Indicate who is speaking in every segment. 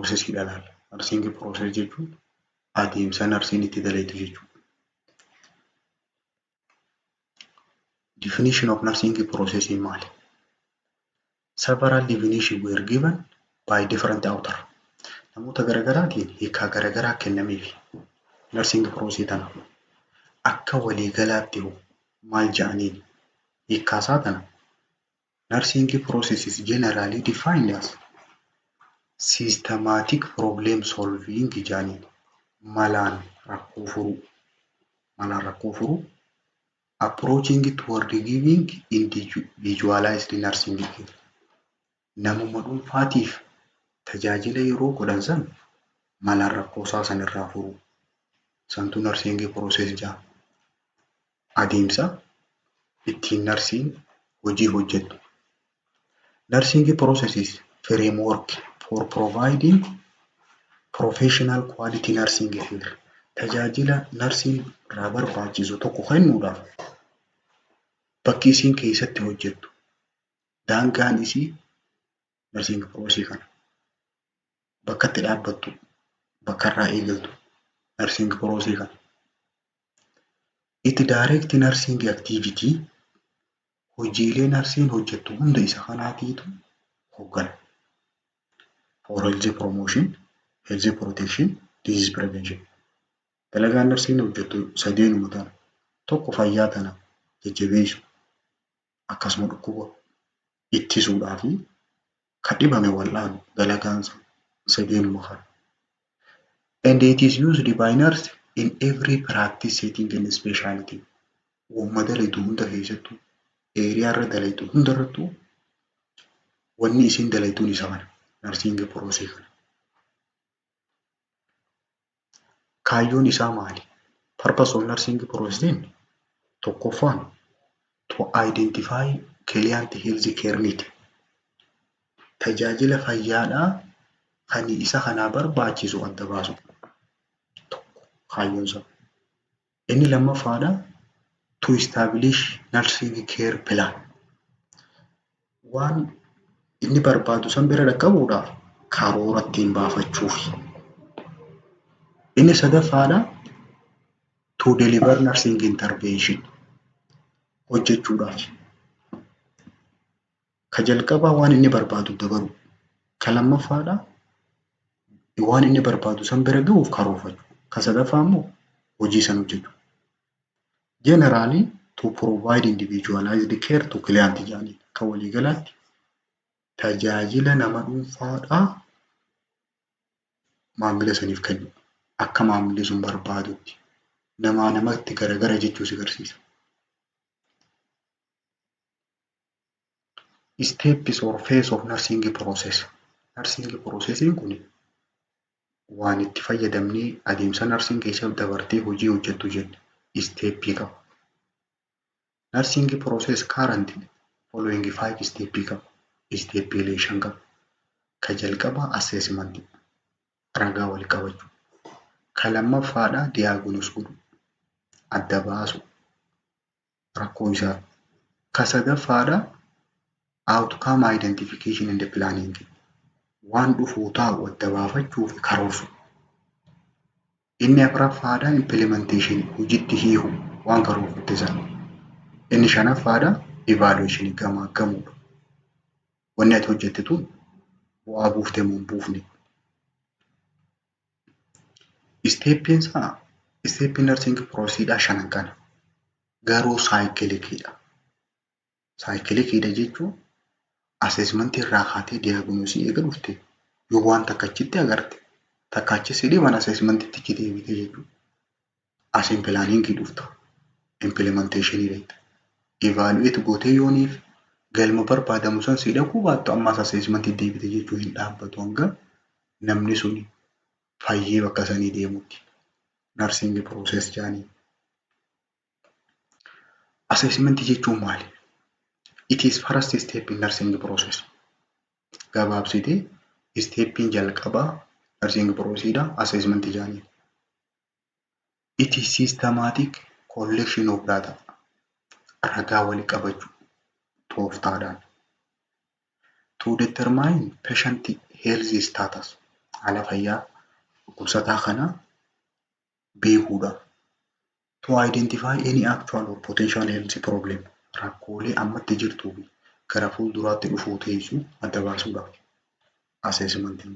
Speaker 1: Processiidha laalla. Nursing process jechuun adeemsa narsiin itti dalaytu jechuudha. Definition of nursing process maali? Several definition were given by different author. Namoota garaagaraatiin hiikaa garaagaraa kennameef nursing process tana akka waliigalaatti hoo maal jedhaniin hiikkaasaa tana? Nursing process is generally defined as systematic problem solving jedhaniin, malaan rakkoo furuu, malaan rakkoo furuu, approaching toward giving individualized nursing care. Namuma dhuunfaatiif tajaajila yeroo godhan san malaan rakkoo isaa san irraa furuu. Santu nursing process jedhama. Adeemsa ittiin narsiin hojii hojjettu. Nursing process is framework for providing professional quality nursing care. Tajaajila narsiin irraa barbaachisu tokko kennuudhaaf bakki isiin keessatti hojjettu, daangaan isii nursing process kana. Bakka itti dhaabbattu, bakka irraa eegaltu nursing process kana. It direct nursing activity, hojiilee narsiin hojjettu hunda isa kanaatiitu hooggana. For health promotion, health protection, disease prevention. Dalagaan narsiin hojjettu sadeenuma tana. Tokko fayyaa tana jajjabeessu, akkasuma dhukkuba ittisuudhaa fi kan dhibame wal'aanu, dalagaan sadeenuma kana. And it is used by nurse in every practice setting and specialty. Uumma dalaytu hunda keessattuu, area irra dalaytu hundarrattuu wanni isiin dalaytuun isa kana. Nursing process kana. Kaayyoon isaa maali? Purpose of nursing process tokkoffaan to identify client health care need. Tajaajila fayyaadhaa kan isa kanaa barbaachisu adda baasu. Tokko kaayyoon isaa. Inni lammaffaadha, to establish nursing care plan. Waan inni barbaadu san bira dhaqqabuudhaaf karoora ittiin baafachuufi. Inni sadaffaadha, to deliver nursing intervention hojjechuudhaaf. Ka jalqabaa waan inni barbaadu dabalu. Ka lammaffaadha, waan inni barbaadu san bira gahuuf karoorfachuu. Ka sadaffaa immoo hojii san hojjechuu. Generally to provide individualized care to client jedhanii, akka waliigalaatti tajaajila nama dhuunfaadhaa maamila saniif kennu, akka maamilli sun barbaadutti namaa namatti garagara jechuu si agarsiisa. Steps or phase of nursing process. Nursing processiin kun waan itti fayyadamnee adeemsa narsiin keessa dabartee hojii hojjettu jenne steppii qaba. Nursing process currently following five steppii qaba. Steppiilee 5 qaba. Ka jalqabaa assessment, ragaa wal qabachuu. Ka lammaffaadha, diagnose godhu, adda baasu rakkoo isaa. Ka sadaffaadha, outcome identification and planning, waan dhufuu taa'u adda baafachuu fi karoorsu. Inni afuraffaadha, implementation, hojiitti hiiku waan karoorfatte sana. Inni shanaffaadha, evaluation, gamaaggamuudha. Wanni ati hojjette tun bu'aa buufte moo hin buufne? Steppiin isaa, steppiin nursing processiidhaa shanan kana. Garuu cycliciidha. Cycliciidha jechuun assessmentii irraa kaatee diagnosisii eega dhufte, yoo waan takka achitti agarte, takka achi si dhiban, assessmentiitti achi deebite jechuudha. Asiin planningii dhufta. Implementationii dhaqxa. Evaluate gootee yooniif galma barbaadamu san si dhaquu baattu, ammas assessmentii deebite jechuu, hin dhaabbatu hanga namni sun fayyee bakka sanii deemutti. Nursing process jedhanii. Assessmentii jechuun maali? It is first step in nursing process. Gabaabsitee steppiin jalqabaa nursing processiidha assessmentii jedhanii. It is systematic collection of data. Ragaa walitti qabachuu tooftaadhaan. To determine patient health status. Haala fayyaa dhukkubsataa kanaa beekuudha. To identify any actual or potential health problem, rakkoolee ammatti jirtuu fi gara fuulduraatti dhufuu teessu adda baasuudhaaf assessmentiin.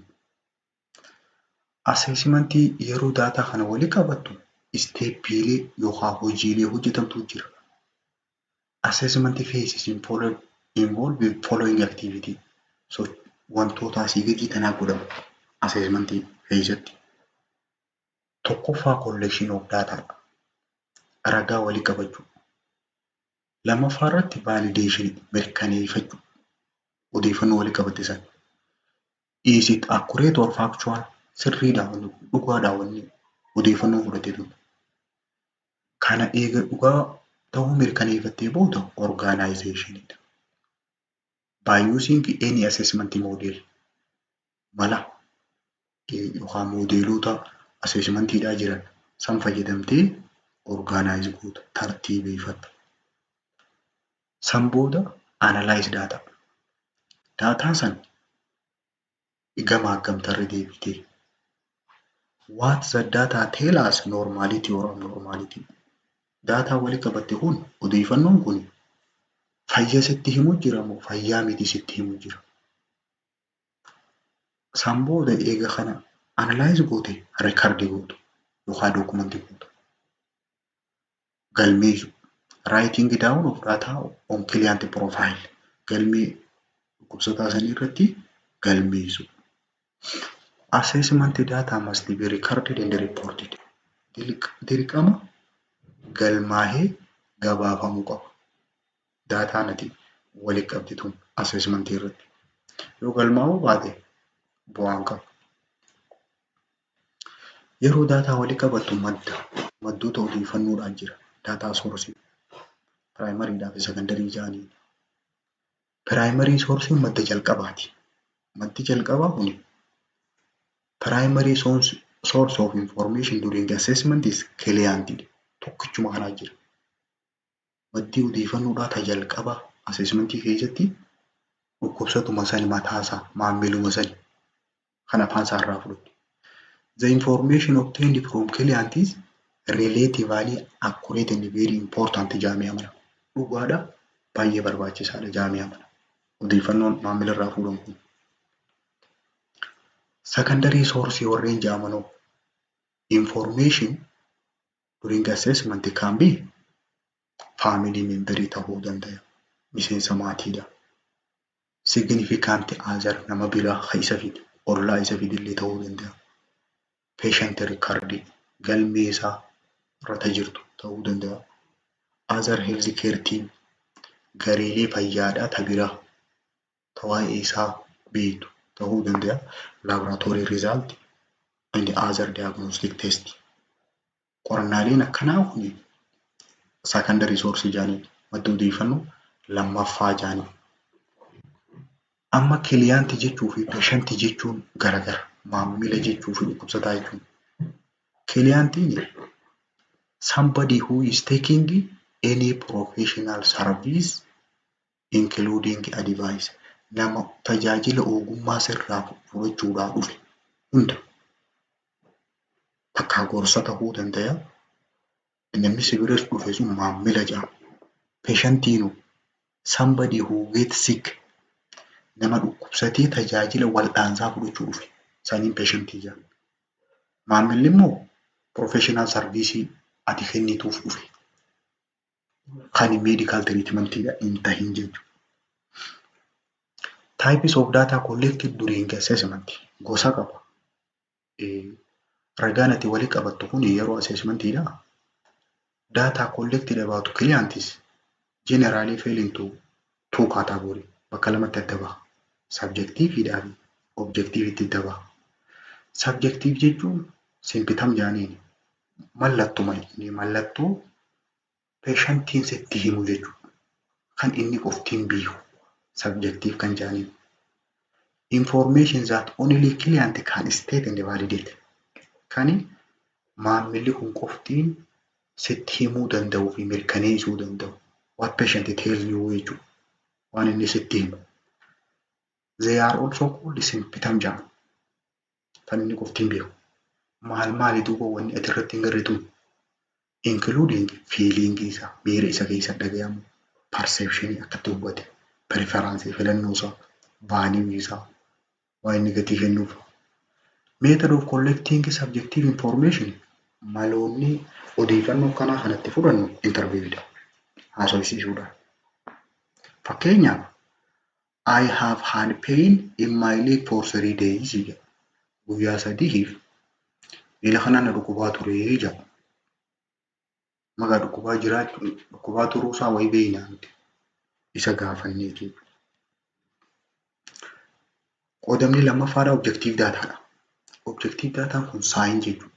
Speaker 1: Assessmentii yeroo data kana walii qabattu stepiilee yookaan hojiilee hojjetamtu jira. Assessment phases involve following activity. So wantoota asii gadii tanaa godhamu assessmentii keessatti. Tokkoffaa, collection of data dha. Ragaa walii qabachuu. Lammaffaa irratti validation, mirkaneeffachuu, odeeffannoo walii qabatte sana. Is it accurate or factual? Sirriidha wanni kun, dhugaadha wanni odeeffannoo fudhate tun. Kana eega dhugaa ta'uu mirkaneeffattee booda organization dha. By using any assessment model, mala yookaan moodeelota assessmentiidhaa jiran san fayyadamtee organize goota, tartiibeeffatta. San booda analyze data. Data san gamaaggamta irra deebitee. What the data tell us, normality or abnormality. Data walii qabatte kun, odeeffannoon kun fayyaa sitti himu jira moo fayyaa miti sitti himu jira? San booda eega kana analyze goote record gootu yookaan document gootu. Galmeessu. Writing down of data on client profile. Galmee dhukkubsataa sanii irratti galmeessu. Assessment data must be recorded and reported. Dirqama galmaahee gabaafamuu qaba. Dataan ati walitti qabde tun assessmentii irratti. Yoo galmaa'uu baate bu'aa hin qabu. Yeroo data walitti qabattu maddoota odeeffannoodhaan jira. Data source primarydhaa fi secondary jedhanii. Primary sourceiin madda jalqabaati. Maddi jalqabaa kuni, primary source of information during assessment is client, tokkichuma kanaa jira. Maddi odeeffannoodhaa ta jalqabaa assessmentii keessatti dhukkubsatuma sani mataasaa, maamiluma sani kan afaan isaa irraa fudhattu. The information obtained from client is relatively accurate and very important jedhamee amanama. Dhugaadha, baay'ee barbaachisaadha jedhamee amanama. Odeeffannoon maamila irraa fuudhamu kun. Secondary source warreen jedhamanoo, information during assessment can be family member ta'uu danda'a. Miseensa maatiidha. Significant other, nama biraa kan isa fide, ollaa isa fide illee ta'uu danda'a. Patient record, galmee isaa irra jirtu ta'uu danda'a. Other health care team, gareelee fayyaadhaa ta biraa ta waa'ee isaa beektu ta'uu danda'a. Laboratory result and other diagnostic test. Qorannaaleen akkanaa kun secondary source jedhanii, madda odeeffannoo lammaffaa jedhanii. Amma client jechuu fi patient jechuun garagara. Maamila jechuu fi dhukkubsataa jechuun. Clientiin somebody who is taking any professional service including advice, nama tajaajila ogummaa sirraa fudhachuudhaaf dhufe hunda, takkaa gorsa ta'uu danda'a. Namni si bira dhufe sun maamila jedhama. Patientiin somebody who gets sick, nama dhukkubsatee tajaajila wal'aansaa fudhachuu dhufe saniin patientii jedhama. Maamilli immoo professional service ati kennituuf dhufe, kan medical treatment hin tahin jechuudha. Types of data collected during assessment gosa qaba. Ragaan ati walitti qabattu kun yeroo assessmentiidha. Data collected about clients generally fall into two category. Bakka lamatti adda baha. Subjective fi objective itti adda baha. Subjective jechuun symptom jedhaniini. Mallattuma inni mallattoo patientiin sitti himu jechuudha. Kan inni qoftiin beeku subjective kan jedhaniin. Information that only client can state and validate. Kani maamilli kun qoftiin sitti himuu danda'uu fi mirkaneessuu danda'u. What patient tells you jechuudha. Waan inni sitti himu. They are also called symptom jedhamu. Tan inni qofti hin beeku. Maal maali duuba wanni ati irratti hin garre tun? Including feeling isaa, miira isa keessa dhagayamu, perception akkatti hubate, preference filannoo isaa, value isaa, waa inni gatii kennuuf. Method of collecting subjective information, maloonni odeeffannoo akkanaa kanatti fudhannu interviewdha. Haasofsiisuudha. Fakkeenyaaf, "I have had pain in my leg for 3 days" jedha. Guyyaa 3f miila kanaan na dhukkubaa ture jedha. Maqaa dhukkubaa jiraachuu, dhukkubaa turuusaa wayii beeknaa nuti. Isa gaafanneeti. Qoodamni lammaffaadha objective dataadha. Objective dataan kun sign jechuudha.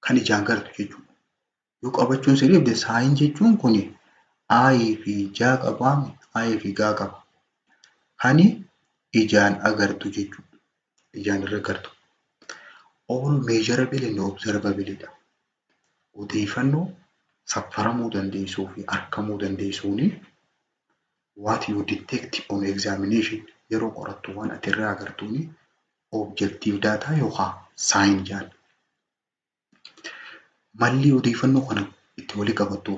Speaker 1: Kan ijaan gartu jechuudha. Yoo qabachuun si dhibde, sign jechuun kun aayii fi jaa qabaa, aayii fi gaa qaba. Kani ijaan agartu jechuudha. Ijaan irra agartu. All measurable and observable dha. Odeeffannoo saffaramuu dandeessuu fi argamuu dandeessuuni what you detect on examination, yeroo qorattu waan ati irraa agartuuni objective data yookaan sign jedhan. Malli odeeffannoo kana itti walii qabattu,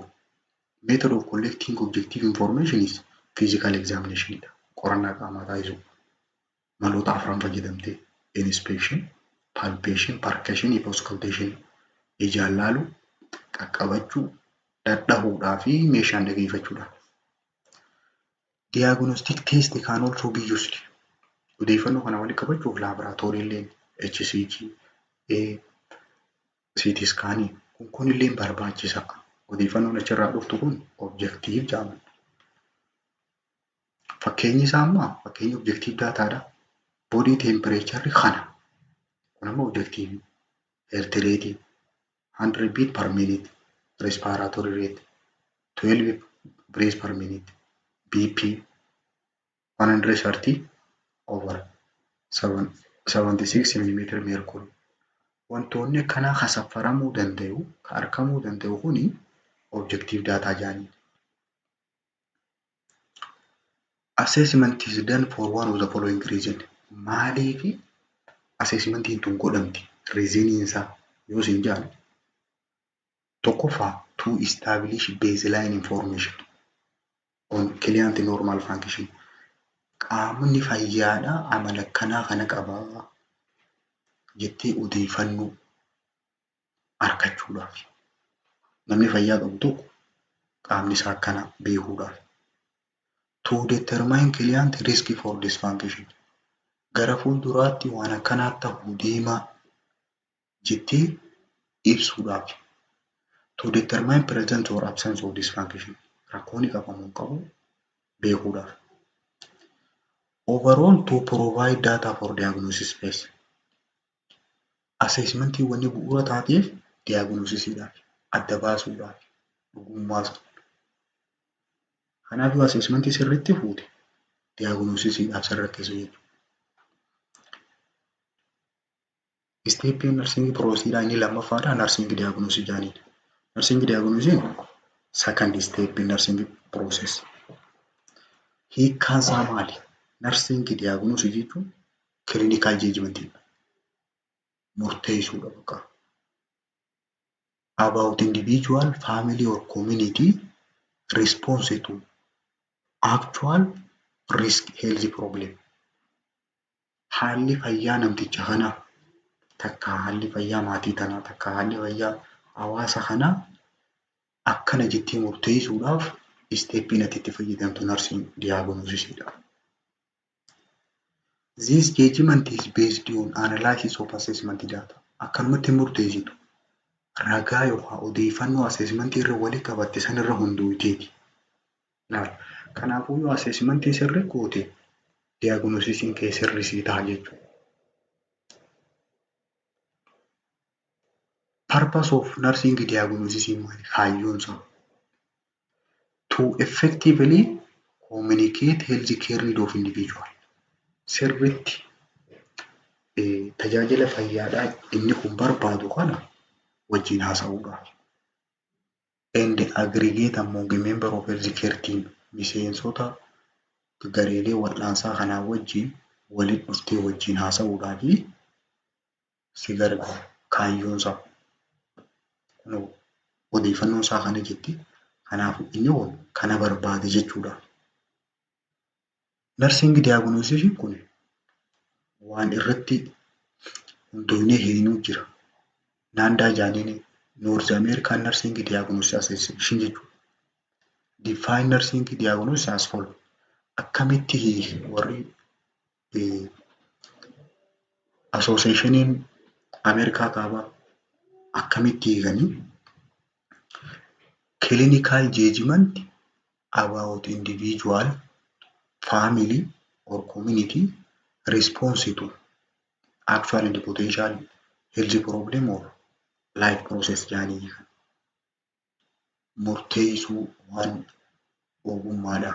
Speaker 1: method of collecting objective information, is physical examination dha. Qorannaa qaamaa taasisuu. Maloota afran fayyadamtee: inspection, palpation, percussion fi auscultation, ijaan laaluu, qaqqabachuu, dhadhahuudhaa fi meeshaan dhageeffachuudha. Diagnostic test can also be used. Odeeffannoo kana walitti qabachuuf laaboraatooriileen HCG, CT scan kun kunillee barbaachisa. Odeeffannoon achirraa dhuftu kun objective jedhama. Fakkeenyi isaa ammaa fakkeenyi objective dataadha. Body temperature kana. Kun ammoo objective. Heart rate 100 beat per minute, respiratory rate 12 breaths per minute, BP 130 over 76 millimeter mercury. Wantoonni akkanaa kan saffaramuu danda'u, kan argamuu danda'u kuni objective data jedhanii. Assessment is done for one of the following reason. Maaliifi assessmentiin tun godhamti? Reasoniin isaa yoo isin jedhan, tokkoffaa, to establish baseline information on client normal function. Qaamni fayyaadhaa amala akkanaa kana qabaa jettee odeeffannoo argachuudhaaf. Namni fayyaa qabu tokko qaamni isaa akkana beekuudhaaf. To determine client risk for dysfunction. Gara fuulduraatti waan akkanaa ta'uu deemaa jettee ibsuudhaaf. To determine presence or absence of dysfunction. Rakkoo ni qaba moo hin qabu beekuudhaaf. Overall, to provide data for diagnosis phase. Assessmentii wanni bu'uura taateef diagnosisiidhaaf, adda baasuudhaaf, dhugummaa isaa. Kanaaf yoo assessmentii sirriitti fuute diagnosisiidhaaf si rakkisa jechuudha. Steppiin nursing processiidhaa inni lammaffaadha nursing diagnosis jedhaniidha. Nursing diagnosisiin second step in nursing process. Hiikkaan isaa maali? Nursing diagnosis jechuun clinical judgment murteessuudha bakka. About individual, family or community response to actual risk health problem. Haalli fayyaa namticha kanaa takka, haalli fayyaa maatii tanaa takka, haalli fayyaa hawaasa kanaa akkana jettee murteessuudhaaf steppiin ati itti fayyadamtu nursing diagnosisiidha. This judgment is based on analysis of assessment data. Akkanumatti murteessitu, ragaa yookaan odeeffannoo assessmentii irra walii qabatte sanirra hundoofteeti. Kanaafuu yoo assessmentii sirrii goote diagnosisiin kee sirrii sii ta'a jechuudha. Purpose of nursing diagnosis maali? Kaayyoon isaa. To effectively communicate health care need of individual. Sirriitti tajaajila fayyaadhaa inni kun barbaadu kana wajjin haasa'uudhaaf. And aggregate among member of health care team, miseensota gareelee wal'aansaa kanaa wajjin walitti dhuftee wajjin haasa'uudhaa fi si gargaara kaayyoon isaa. Kunoo odeeffannoon isaa kana jetti. Kanaafuu inni kun kana barbaade jechuudha. Nursing diagnosisiin kun waan irratti hundoofnee hiinuu jira. NANDA jaaniin, North American Nursing Diagnosis Association jechuudha. Define nursing diagnosis as follow. Akkamitti warri associationiin Ameerikaa kaabaa akkamitti hiikanii? Clinical judgment about individual, family or community response to actual and potential health problem or life process jedhanii hiikan. Murteessuu waan ogummaadha.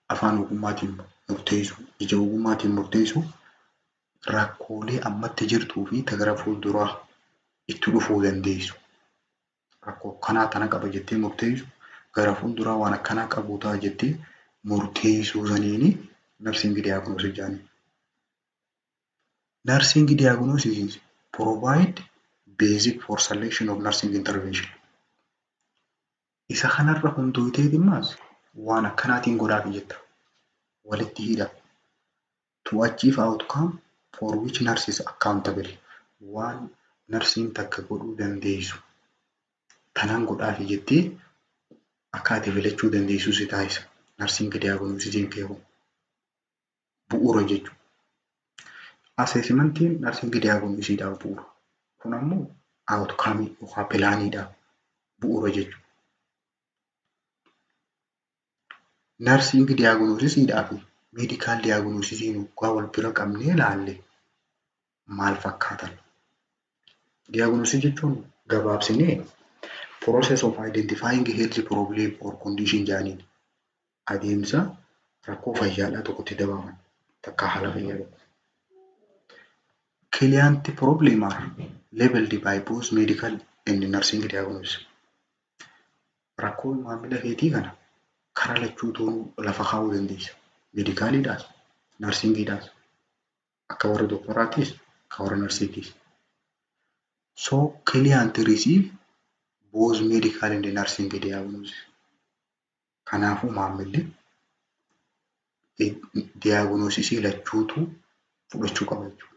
Speaker 1: Afaan ogummaatiin murteessuu, ija ogummaatiin murteessuu, rakkoolee ammatti jirtuu fi ta gara fuulduraa itti dhufuu dandeessu. Rakkoo akkanaa tana qaba jettee murteessu, gara fuulduraa waan akkanaa qabu ta'a jettee murteessuu saniini nursing diagnosis jedhanii. Nursing diagnosis provide basic for selection of nursing intervention. Isa kanarra hundoofteeti immaas waan akkanaatiin godhaafi jetta. Walitti hidha. To achieve outcome for which nurse is accountable. Waan narsiin takka godhuu dandeessu tanaan godhaafi jettee akka ati filachuu dandeessu si taasisa. Nursing diagnosisiin kee kun bu'uura jechuudha. Assessmentiin nursing diagnosisiidhaaf bu'uura. Kun ammoo outcome yookaan planiidhaaf bu'uura jechuudha. Nursing diagnosisiidhaa fi medical diagnosisiin waggaa wal bira qabnee ilaalle maal fakkaatan? Diagnosis jechuun gabaabsinee process of identifying health problem or condition jedhaniin, adeemsa rakkoo fayyaadhaa tokkotti dabaaman takka haala fayyaa tokko. Client problem are labeled by both medical and nursing diagnosis. Rakkoo maamila keetii kana karaa lachuutuu lafa kaa'uu dandeessa. Medicaliidhaas, nursingiidhaas. Akka warra doktoraattis, akka warra narsiitiis. So client receive both medical and nursing diagnosis. Kanaafuu maamilli diagnosisii lachuutu fudhachuu qaba jechuudha.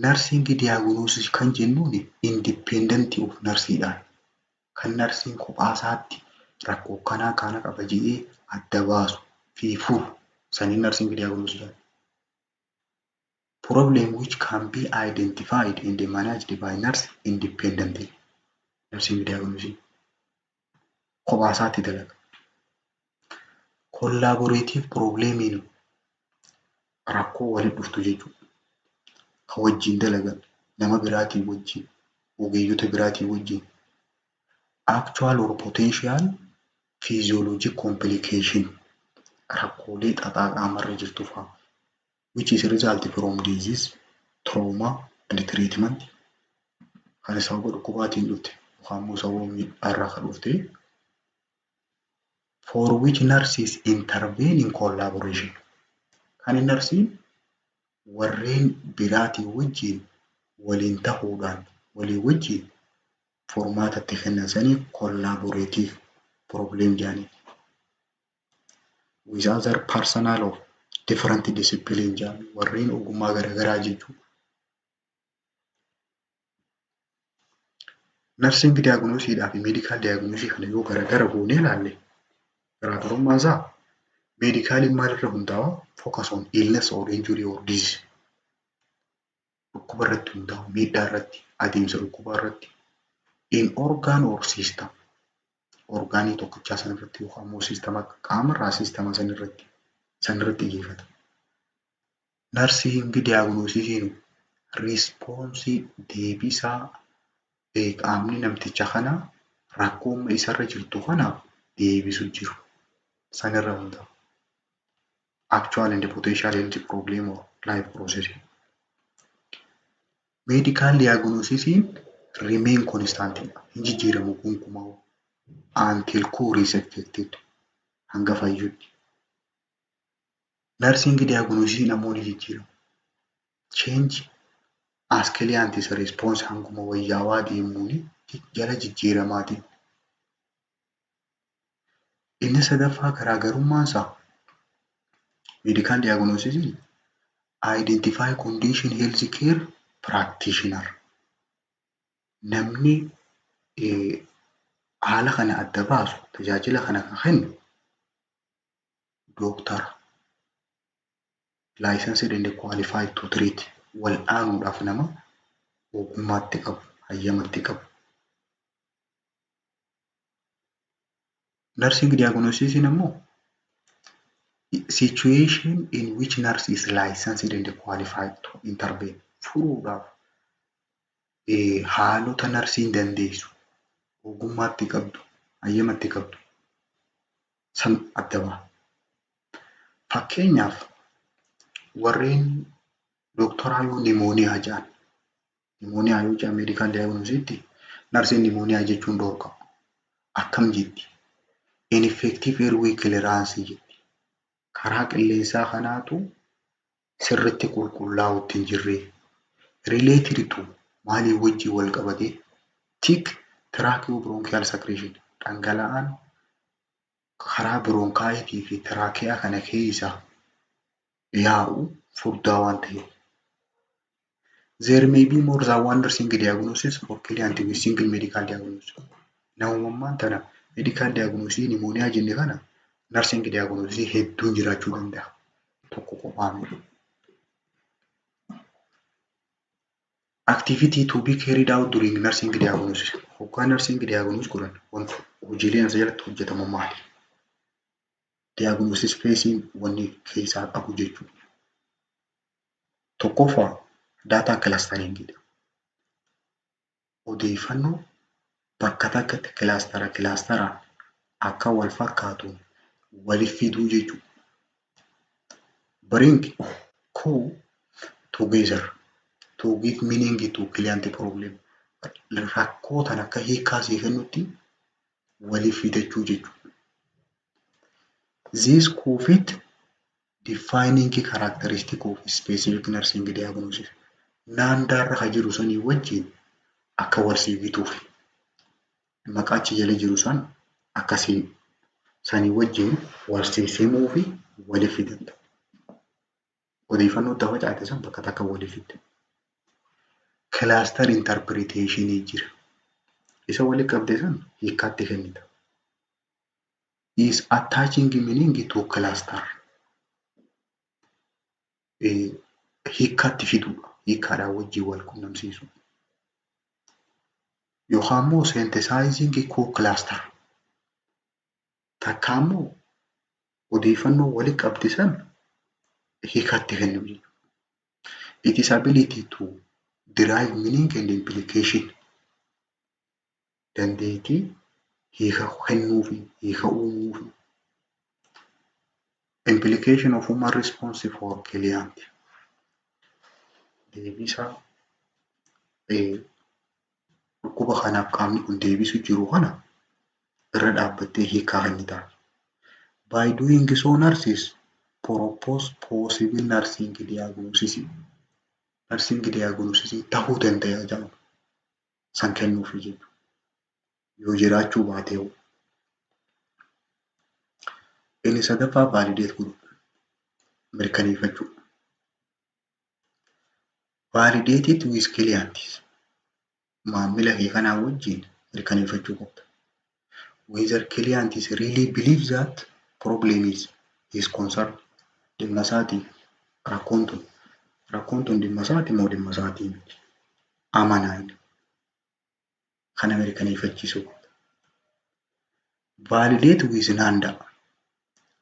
Speaker 1: Nursing diagnosis kan jennuun independent of nursiidhaan, kan narsiin kophaa isaatti rakkoo akkanaa kana qaba jedhee adda baasu fi furu saniin nursing diagnosis jedhama. Problem which can be identified and managed by nurse independently. Nursing diagnosis kophaa isaatti dalaga. Collaborative problemiin rakkoo walitti dhuftu jechuudha. Kan wajjin dalagan, nama biraatiin wajjin, ogeeyyota biraatiin wajjin. Actual or potential physiologic complication, rakkoolee xaxaa qaamarra jirtu fa'a. Which is result from disease, trauma and treatment. Kan sababa dhukkubaatiin dhufte yookaan immoo sababa miidhaarraa kan dhufte. For which nurses intervene in collaboration. Kan narsiin warreen biraatiin wajjin waliin tahuudhaan, walii wajjin furmaata itti kennan sanii collaborative problem jedhanii. With other personnel of different discipline jedhanii, warreen ogummaa garaagaraa jechuudha. Nursing diagnosisiidhaa fi medical diagnosisii kana yoo garagara goonee ilaalle, garaagarummaan isaa medicaliin maalirra hundaa'a? Focus on illness or injury or disease. Dhukkuba irratti hundaa'u, miidhaa irratti, adeemsa dhukkubaa irratti. In organ or system. Organii tokkichaa sana irratti yookaan immoo systema qaamarraa systema sana irratti xiyyeeffata. Nursing diagnosisiin responsii, deebisaa qaamni namticha kanaa rakkoo isarra jirtu kanaaf deebisu jiru sanirra hundaa'a. Actual and potential health problem or life process. Medical diagnosisiin remain constant, hin jijjiiramu gonkumaa, until cure is effected, hanga fayyutti. Nursing diagnosisiin ammoo ni jijjiirama. Change As client's response hanguma wayyaawaa deemuun jala jijjiiramaatiin. Inni sadaffaa garaagarummaan isaa medical diagnosis identify condition health care practitioner. Namni haala kana adda baasu, tajaajila kana kan kennu dooktara. Licensed and qualified to treat, wal'aanuudhaaf nama ogummaatti qabu, hayyamatti qabu. Nursing diagnosis immoo situation in which nurse is licensed and qualified to intervene, furuudhaaf haalota narsiin dandeessu, ogummaatti qabdu, hayyamatti qabdu san adda ba'a. Fakkeenyaaf, warreen dooktoraa yoo pneumonia jedhan, pneumonia yoo jedhan medical diagnosisitti narsiin pneumonia jechuun dhorka. Akkam jetti? Ineffective airway clearance jetti. Karaa qilleensaa kanaatu sirriitti qulqullaa'uutti hin jirre. Related to, maalii wajjin wal qabatee? Thick tracheobronchial secretion, dhangala'aan karaa bronchiitii fi trachea kana keessa yaa'u furdaa waan ta'eef. There may be more than one nursing diagnosis for client with single medical diagnosis. Namummaan tana medical diagnosis pneumonia jenne kana nursing diagnosis hedduun jiraachuu danda'a. Tokko qofaa miti. Activity to be carried out during nursing diagnosis. Hoggaa nursing diagnosis godhan wanti hojiileen as jalatti hojjetamu maali? Diagnosis phase wanni keessaa qabu jechuudha. Tokkoffaa, data clustering dha. Odeeffannoo bakka takkatti cluster clusteraan akka wal fakkaatuun walitti fiduu jechuudha. Bring clue together to give meaning to client problem. Rakkoo tan akka hiikkaa sii kennutti waliif fidachuu jechuudha. This could fit defining characteristic of specific nursing diagnosis. NANDAarra ka jiru sanii wajjin akka wal sii bituuf maqaa achi jala jiru san akkasii sanii wajjin wal simuu fi waliif fidanta. Odeeffannoo itti facaate san bakka takka waliif fidda. Cluster interpretation jira. Isa walitti qabde san hiikkaatti kennita. Is attaching meaning to cluster. Hiikkaatti fiduudha. Hiikkaadhaan wajjin wal qunnamsiisu. Yookaan immoo synthesizing co-cluster. Takka immoo odeeffannoo walitti qabde san hiikkaatti kennuu jechuudha. It is ability to derive meaning and implication. Dandeettii hiika kennuu fi hiika uumuu fi implication of human response for client. Deebisaa dhukkuba kanaaf qaamni kun deebisu jiru kana irra dhaabbattee hiikaa kennitaaf. By doing so, nurses propose possible nursing diagnosis. Nursing diagnosis ta'uu danda'a jedhama. San kennuufi jechuudha. Yoo jiraachuu baate hoo. Inni sadaffaa validate godhu, mirkaneeffachuu. Validated with clients. Maamila kee kanaa wajjin mirkaneeffachuu qabda. Whether client is really believe that problem is his concern. Dhimma isaatii rakkoon tun dhimma isaati moo dhimma isaatii miti? Amanaa inni. Kana mirkaneeffachiisuu qabda. Validate with NANDA.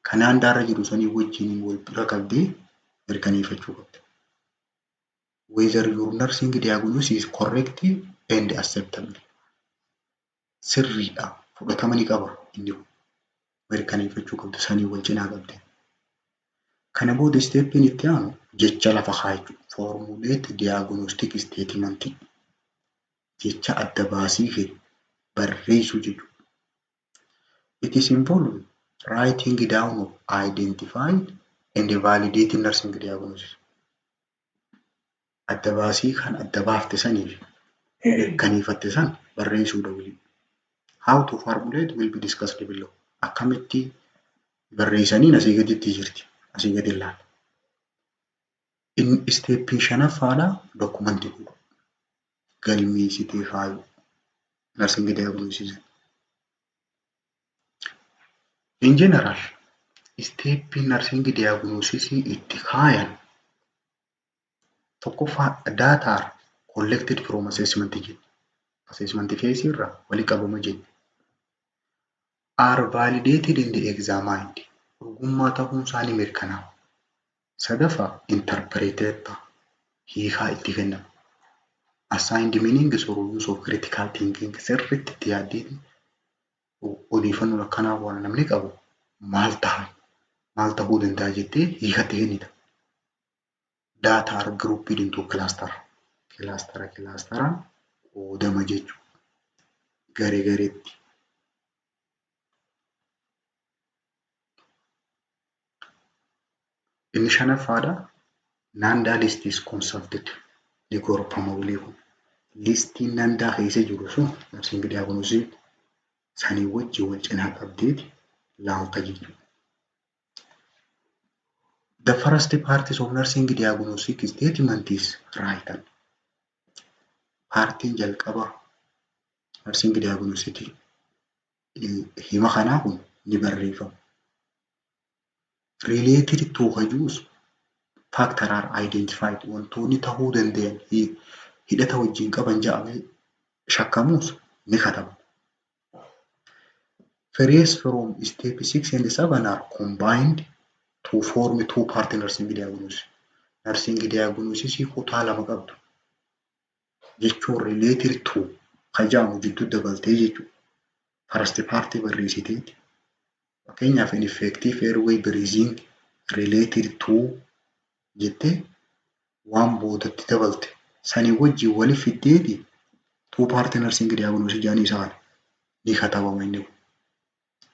Speaker 1: Kan NANDAarra jiru sanii wajjin wal bira qabdee mirkaneeffachuu qabda. Whether your nursing diagnosis is correct and acceptable. Sirriidha, fudhatama ni qaba inni kun. Mirkaneeffachuu qabda sanii wal cinaa qabdee. Kana booda stepiin itti aanu jecha lafa kaa'achuu. Formulate diagnostic statement. Jecha adda baasii kee barreessuu jechuudha. It is involved writing down of identified and validating nursing diagnosis. Adda baasii kan adda baafte saniif mirkaneeffatte san barreessuudha waliin. How to formulate will be discussed below. Akkamitti barreessaniin asii gaditti jirti. Asii gadi ilaalla. Inni stepii shanaffaadha, documentii godhu. Galmeessitee faayu. Nursing diagnosis. In general, stepii nursing diagnosis itti kaayan tokkoffaa, data are collected from assessment jedhu. Assessment phase irraa walitti qabama jenna. Are validated and examined. Ogummaa ta'uun isaanii mirkanaa'a. Sadaffaa, interpreted ta'a. Hiikaa itti kennama. Assigned meaning through use of critical thinking, sirriitti itti yaaddeeti odeeffannoon akkanaa waan namni qabu maal ta'a, maal ta'uu danda'a jettee hiikatti kennita. Data are grouped into cluster. Clustera clusteraan qoodama jechuudha. Garee gareetti. Inni shanaffaadha. NANDA list is consulted. Ni gorfama walii kun. Listiin NANDA keessa jiru sun nursing diagnosis sanii wajjin wal cinaa qabdeeti laalta jechuudha. The first part of nursing diagnostic statement is written. Partiin jalqaba nursing diagnostic hima kanaa kun ni barreeffama. Related to hajuus factor are identified, wantoonni ta'uu danda'an hidhata wajjin qaban jedhamee shakkamus ni katabu. Phrase from step 6 and 7 are combined to form two part nursing diagnosis. Nursing diagnosis kutaa lama qabdu jechuun related to kan jedhamu jidduu dabaltee jechuudha. First part barreessiteeti. Fakkeenyaaf, ineffective airway breathing related to jettee waan boodatti dabalte sanii wajjin walitti fiddeeti two part nursing diagnosis jedhanii isa kana ni katabama inni kun.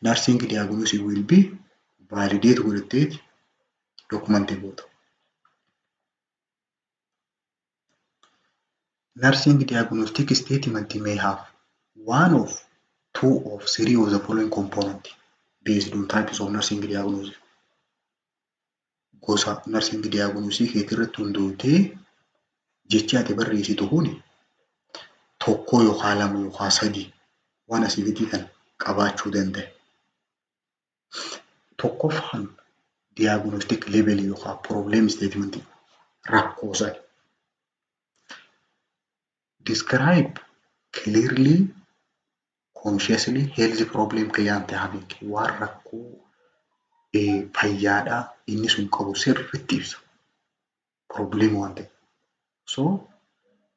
Speaker 1: Nursing diagnosis will be validate godhatteeti documentii goota. Nursing diagnostic statement may have one of two of three of the following component based on types of nursing diagnosis. Gosa nursing diagnosis keetii irratti hundootee jechi ati barreessitu kuni tokko yookaan lama yookaan sadii waan asii gadii kana qabaachuu danda'a. Tokkoffaan, diagnostic label yookaan problem statement, rakkoo sana. Describe clearly, consciously health problem client having, waan rakkoo fayyaadhaa inni sun qabu sirriitti ibsa. Problem waan ta'e. So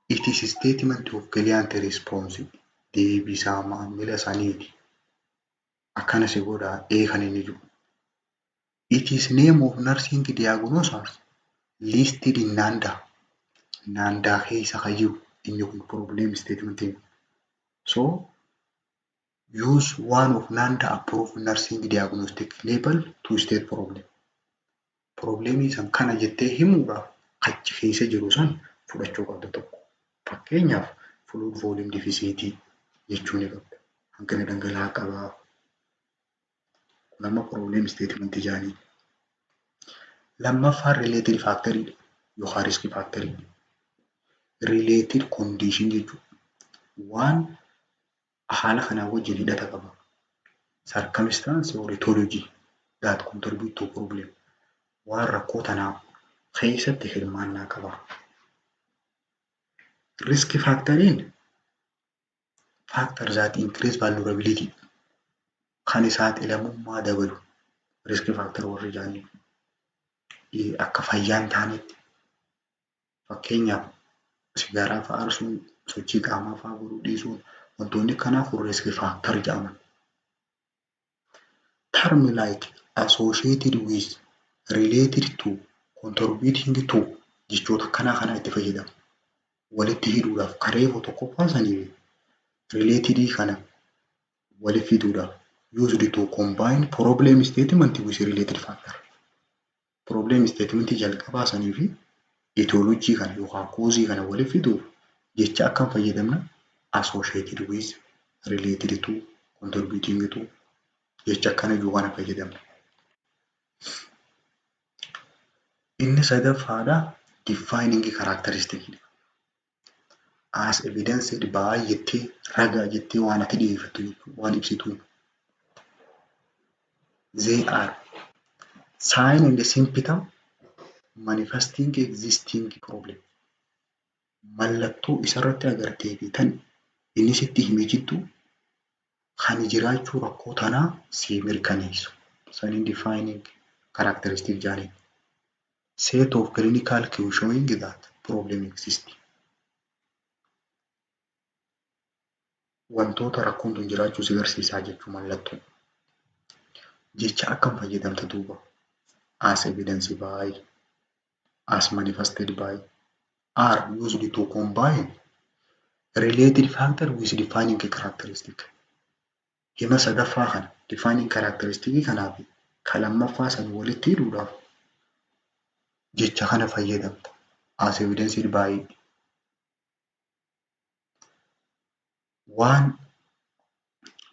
Speaker 1: it is statement of client response, deebisaa maamila saniiti. Akkana si godhaa ee kan inni jiru. It is name of nursing diagnosis listed in NANDA. NANDA keessa kan jiru inni kun problem statement. So use one of NANDA approved nursing diagnostic label to state problem. Problemii san kana jettee himuudhaaf achi keessa jiru san fudhachuu qabda tokko. Fakkeenyaaf, fluid volume deficit jechuu ni qabda. Hanqina dhangala'aa qabaa. Kun amma problem statement jedhanii. Lammaffaan related factor yookaan risk factor. Related condition jechuudha. Waan haala kanaa wajjin hidhata qaba. Circumstance or etiology that contribute to problem. Waan rakkoo tanaa keessatti hirmaannaa qaba. Risk factoriin factor that increase vulnerability, kan saaxilamummaa dabalu risk factor warri jedhanii akka fayyaa hin taanetti, fakkeenyaaf, sigaaraa fa'aa aarsuun, sochii qaamaa fa'aa godhuu dhiisuun, wantoonni akkanaa kun risk factor jedhaman. Term like associated with, related to, contributing to, jechoota akkanaa kana itti fayyadamu. Walitti hidhuudhaaf kareefu tokkoffaa sanii related kana walitti fiduudhaaf used to combine problem statement with related factor. Problem statement jalqabaa sanii fi Etiology kana yookaan cause kana walitti fiduuf jecha akkam fayyadamna? Associated with, related to, contributing to, jecha akkana jiru kana fayyadamna. Inni sadaffaadha, defining characteristic. As evidenced by jettee, ragaa jettee waan ati dhiyeeffattu jechuudha, waan ibsituun. They are sign and symptom manifesting existing problem. Mallattoo isarratti agartee fi tan inni sitti hime jidduu kan jiraachuu rakkoo tanaa sii mirkaneessu. Saniin defining characteristic jedhaniin. Set of clinical clues showing that problem exists. Wantoota rakkoon tun jiraachuu si agarsiisaa jechuu mallattoo. Jecha akkam fayyadamta duuba? As evidence by, as manifested by, are used to combine related factor with defining characteristic. Hima sadaffaa kana defining characteristic kanaa fi ka lammaffaa san walitti hidhuudhaaf jecha kana fayyadamta. As evidenced by waan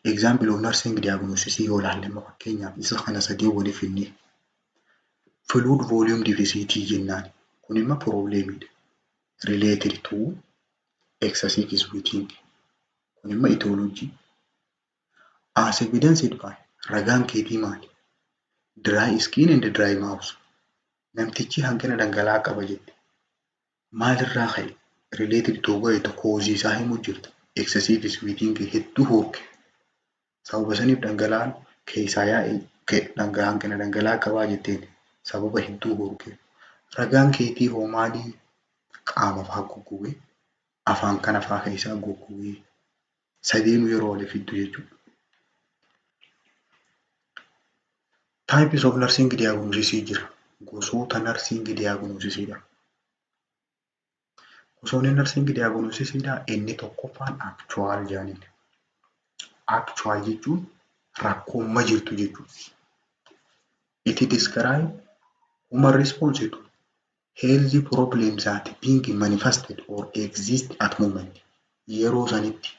Speaker 1: example of nursing diagnosis yoo ilaalle, amma fakkeenyaaf isa kana sadii waliif finnee fluid volume deficit jennaan, kun immoo problemidha. Related to excessive sweating, kun immoo etiology. As evidenced by, ragaan keetii maali? Dry skin and dry mouth. Namtichi hanqina dhangala'aa qaba jette. Maalirraa ka'e? Related to ga'e cause isaa himuu jirta. Excessive sweating, hedduu hooke. Sababa saniif dhangala'aan keessaa yaa'e, hanqina dhangala'aa qabaa jetteen sababa hedduu hooke. Ragaan keetii hoo maalii? Qaama fa'aa goggogee, afaan kana fa'aa keessaa goggogee, sadeenuu yeroo waliif fiddu jechuudha. Types of nursing diagnosis jira. Gosoota nursing diagnosis dha. Gosoonni nursing diagnosis dha, inni tokkoffaan actual jedhaniin. Actual jechuun rakkoomma jirtu jechuudha. It describe human response to health problems that being manifested or exist at moment. Yeroo sanitti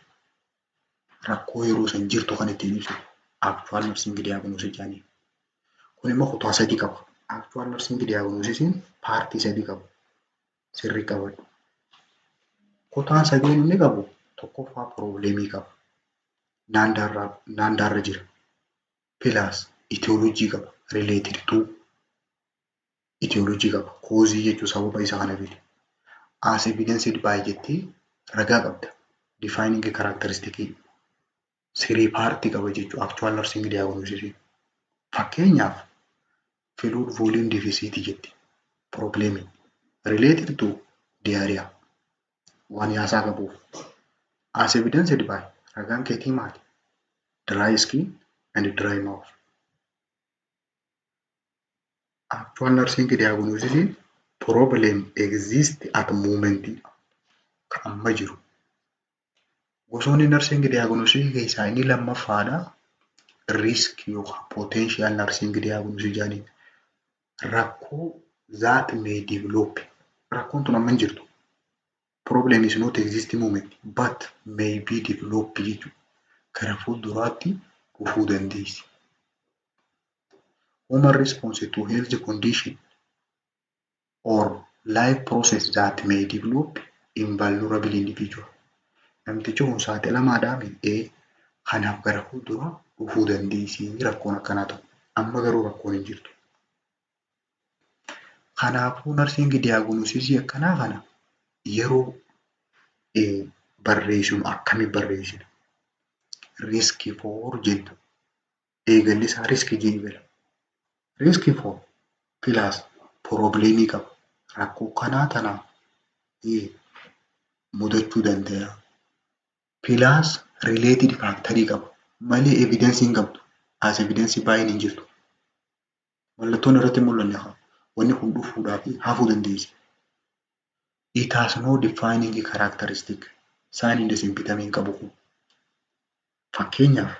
Speaker 1: rakkoo yeroo san jirtu kan ittiin ibsu actual nursing diagnosis jedhaniin. Kun immoo kutaa sadii qaba. Actual nursing diagnosisiin partii sadii qaba. Sirrii qabadhu. Kutaan sadeen inni qabu, tokkoffaa problemii qaba. NANDAarra jira. Plus etiology qaba. Related to etiology qaba. Cause jechuun sababa isa kana fide. As evidenced by jettee ragaa qabda. Defining characteristic three partii qaba jechuudha. Actual nursing diagnosis. Fakkeenyaaf fluid volume deficit jetti. Problemii. Related to diarrhea. Waan yaasaa qabuuf. As evidenced by, ragaan keetii maali? Dry skin and dry mouth. Actual nursing diagnosis problem exist at moment, kan amma jiru. Gosoonni nursing diagnosis keessaa inni lammaffaadha. Risk yookaan potential nursing diagnosis jedhaniin. Rakkoo that may develop. Rakkoon tun amma hin jirtu. Problem is not exist moment but may be develop jechuudha. Gara fuulduraatti dhufuu dandeessi. Human response to health condition or life process that may develop in vulnerable individual. Namtichi kun saaxilamaadhaa ee kanaaf gara fuulduraa dhufuu dandeessi rakkoon akkanaa ta'u. Amma garuu rakkoon hin jirtu. Kanaafuu nursing diagnosis akkanaa kana yeroo barreessinu akkamitti barreessina? Risk for jenna. Eegalli isaa risk jee gala. Risk for plus problemii qaba. Rakkoo kanaa tanaaf mudachuu danda'a. Plus related factorii qaba. Malee evidence hin qabdu. As evidence baay'een hin jirtu. Mallattoon irratti hin mul'anne haa. Wanni kun dhufuudhaa fi hafuu dandeessi. It has no defining characteristic. Sign and symptom hin qabu kun. Fakkeenyaaf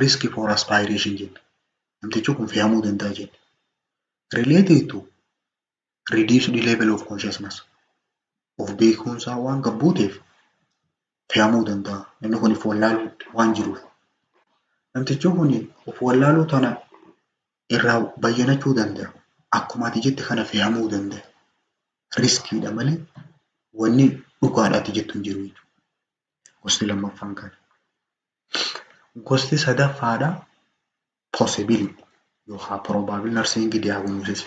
Speaker 1: risk for aspiration jenna. Namtichi kun fe'amuu danda'a jenna. Related to Reduced level of consciousness. Of beekuunsaa waan gabbuuteef fe'amuu danda'a. Namni kun of wallaaluu waan jiruuf. Namtichi kun of wallaaluu tana irraa bayyanachuu danda'a. Akkuma ati jette kana fe'amuu danda'a. Riskiidha malee wanni dhugaadha ati jettu hin jiru jechuudha. Gosti lammaffaan kana. Gosti sadaffaadha possible yookaan probable nursing diagnosis.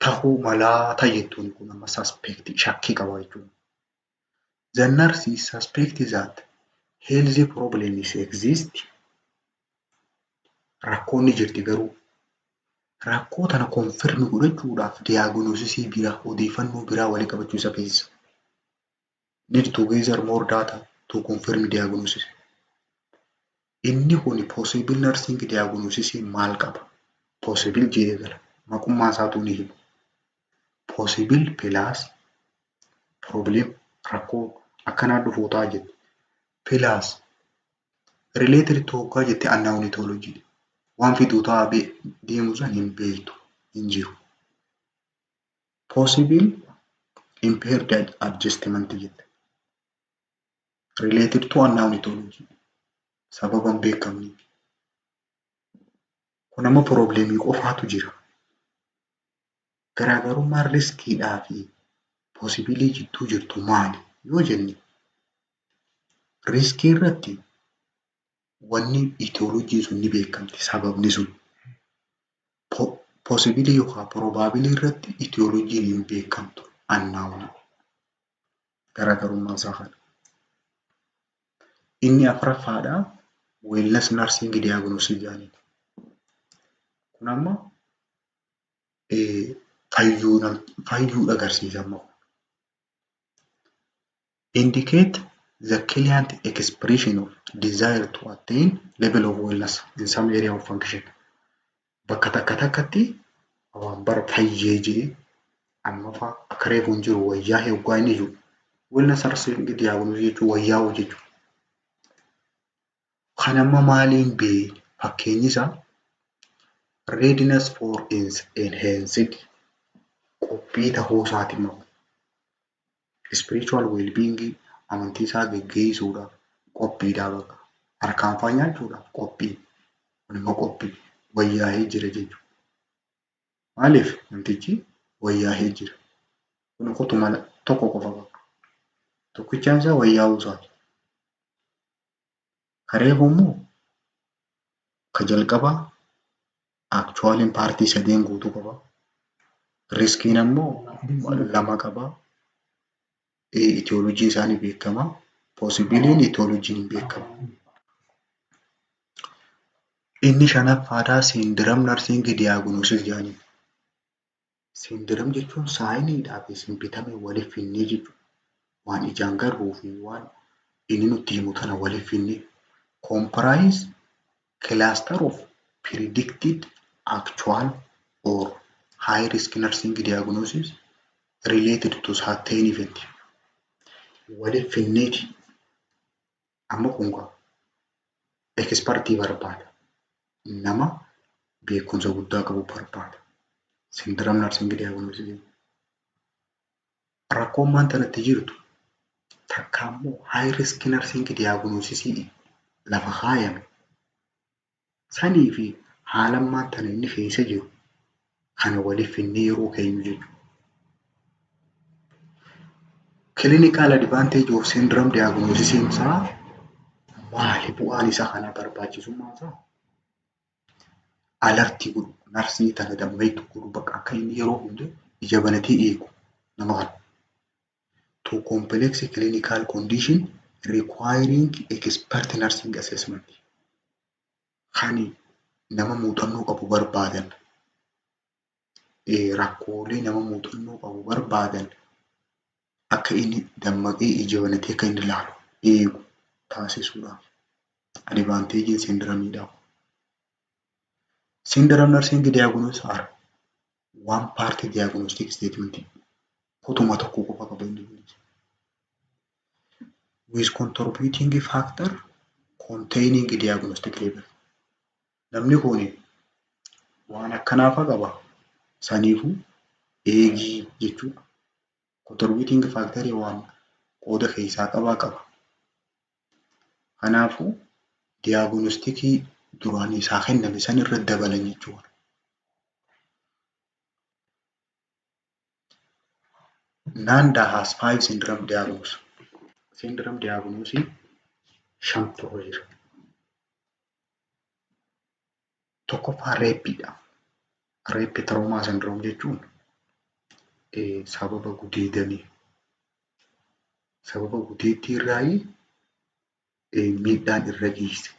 Speaker 1: Tahuu malaa jettuun kun amma suspect shakkii qaba jechuudha. The nurse is suspect that health problems exist. Rakkoon ni jirti, garuu rakkoo tana confirm godhachuudhaaf diagnosisii biraa, odeeffannoo biraa walii qabachuu isa feesisa. Need to gather more data to confirm diagnosis. Inni kun possible nursing diagnosis maal qaba? Possible jedhee gala. Maqummaa isaatu ni hima. Possible plus problem, rakkoo akkanaa dhufuu ta'a jette. Plus related to hoggaa jette, unknown etiology. Waan fiduu ta'a deemu san hin beektu, hin jiru. Possible impaired adjustment jette. Related to unknown etiology. Sababa hin beekamneef. Kun amma problemii qofaatu jira. Garaagarummaan riskiidhaa fi possibleii jidduu jirtu maali yoo jenne, riskii irratti wanni etiologyn sun ni beekamti, sababni sun. Possibleii yookaan probableii irratti etiologyn hin beekamtu, unknown. Garaagarummaan isaa kana. Inni afuraffaadhaa wellness nursing diagnosis jedhaniin. Kun amma fayyuu agarsiisa amma. Indicate the client expression of desire to attain level of wellness in some area of function. Bakka takka takkatti waan bara fayyee jee amma fa'a akka reefu hin jiru wayyaa hoggaa inni jiru. Wellness nursing diagnosis jechuun wayyaa'uu jechuudha. Kan amma maaliin bee fakkeenyi isaa readiness for enhanced, qophii tahuu isaati immoo spiritual well-being, amantii isaa geggeessuudhaaf qophiidhaa, bakka harkaan faa nyaachuudhaaf qophii, kun immoo qophii wayyaa'ee jira jechuudha. Maaliif namtichi wayyaa'ee jira? Kun kutuma tokko qofa qaba. Tokkichaan isaa wayyaa'uu isaati. Kareefu immoo ka jalqabaa actualiin partii sadeen guutuu qaba. Riskiin ammoo lama qaba. Etiologyn isaanii beekama. Possibleiin etiologyn hin beekamu. Inni shanaffaadhaa syndrome nursing diagnosis jedhaniin. Syndrome jechuun signiidhaa fi symptomii waliif finnee jechuudha. Waan ijaan garruu fi waan inni nutti himu tana waliif finnee. Comprise cluster of predicted actual or high risk nursing diagnosis related to certain event. Waliif finneeti. Amma kun expertii barbaada. Nama beekumsa guddaa qabu barbaada. Syndrome nursing diagnosis. Rakkoon maanta natti jirtu takka ammoo high risk nursing diagnosis lafa kaayame sanii fi haala ammaan tana inni keessa jiru kana waliif finnee yeroo keenyu jechuudha. Clinical advantage of syndrome diagnosis isaa maali? Bu'aan isaa kana, barbaachisummaan isaa? Alertii godhu, narsii tana dammayitu godhu, bakka akka inni yeroo hunda ija banatee eegu nama kana. To complex clinical condition requiring expert nursing assessment. Kan nama muuxannoo qabu barbaadan, rakkoolee nama muuxannoo qabu barbaadan, akka inni dammaqee ija banatee akka inni ilaalu eegu taasisuudhaaf. Advantageiin syndromeiidhaaf. Syndrome nursing diagnosis are one part diagnostic statement. Kutuma tokko qofa qaba inni kunis. With contributing factor containing diagnostic level. Namni kun waan akkanaa fa qaba. Saniifuu eegii jechuudha. Contributing factor waan qooda keessaa qabaa qaba. Kanaafuu diagnosticii duraan isaa kenname san irra dabalan jechuudha. NANDA has 5 syndrome diagnosis. Syndrome diagnosis shantu jira. Tokkoffaa rapeiidha. Rape trauma syndrome jechuun sababa gudeedamii sababa gudeettii irraayi miidhaan irra geesse.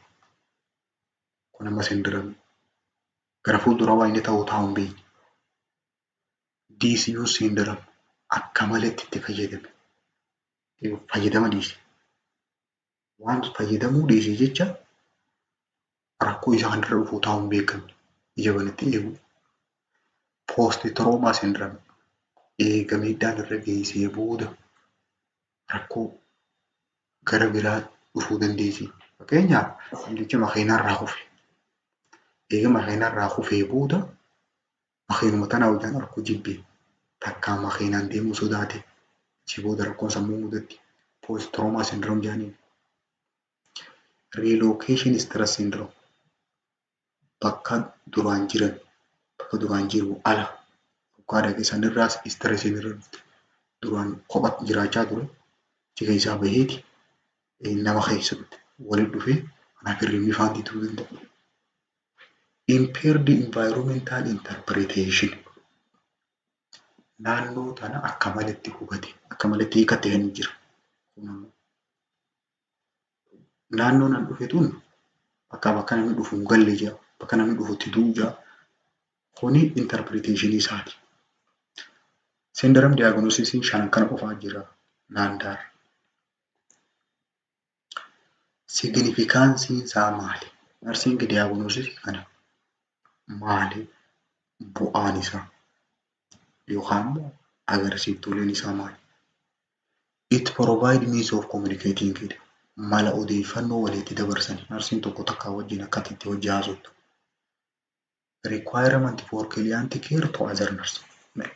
Speaker 1: Kun amma syndrome gara fuulduraa waan inni ta'u taa'u hin beekne. Disuse syndrome akka maletti itti fayyadame. Fayyadama dhiise. Waan fayyadamuu dhiise jecha rakkoo isa kanarra dhufu taa'u hin beekamne. Ija banatti eegu. Post trauma syndrome eega miidhaan irra geessee booda rakkoo gara biraa dhufuu dandeessi. Fakkeenyaaf namtichi makiinarraa kufe. Eega makiinarraa kufee booda makiinuma tana hojjaan arguu jibbe. Takkaa makiinaan deemuu sodaate. Achii booda rakkoon sammuu mudatti. Post trauma syndrome jedhaniin. Relocation stress syndrome bakka duraan jiran bakka duraan jiru ala hoggaa dhaqe sanirraas stressiin irra dhufte. Duraan kophatti jiraachaa ture. Achi keessaa baheeti nama keessatti walitti dhufee kanaaf hirribni faan diduu danda'a. Impaired environmental interpretation naannoo tana akka maletti hubate akka maletti hiikatte kan jira. Naannoon an dhufe tun bakka bakka namni dhufu hin galle jira. Bakka namni dhufu itti du'u jira. Kuni interpretation isaati. Syndrome diagnosis shanan kana qofaa jira NANDAarra. Significanceiin isaa maali? Nursing diagnosis kana maali bu'aan isaa? Yookaan immoo agarsiiftuuleen isaa maali? It provide means of communicating mala odeeffannoo walitti dabarsan narsiin tokko takkaa wajjin akkatti itti hojii haasoftu. Requirement for client care to other nurse.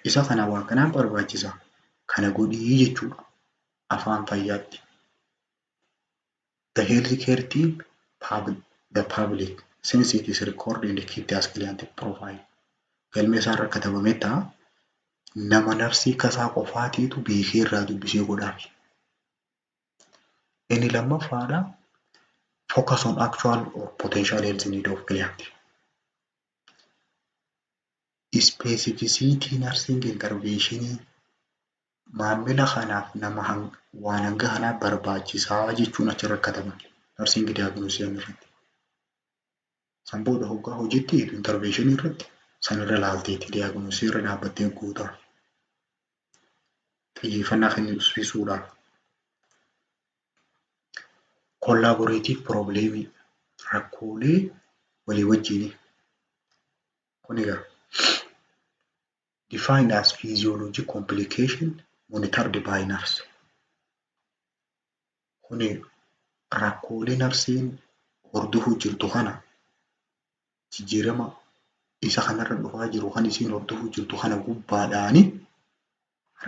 Speaker 1: Isa kana waan kanaaf barbaachisa. Kana godhii jechuudha. Afaan fayyaatti. The health care team the public since it is recorded and kept as client profile. Galmee isaa irra katabamee ta'a. Nama narsii kasaa qofaatiitu beekee irraa dubbisee godhaafi. Inni lammaffaadha focus on actual or potential health need of client. Specificity nursing intervention maamila kanaaf nama waan hanga kanaa barbaachisaa jechuun achirra kataban nursing diagnosis irratti. San booda hoggaa hojiitti intervention irratti sanirra laalteeti diagnosis irra dhaabbattee guutaa. Xiyyeeffannaa kennisiisuudhaaf. Collaborative problem rakkoolee walii wajjinii. Kun egaa defined as physiologic complication monitored by nurse. Kuni rakkoolee narsiin hordofuu jirtu kana jijjiirama isa kanarra dhufaa jiru kan isiin hordofuu jirtu kana gubbaadhaani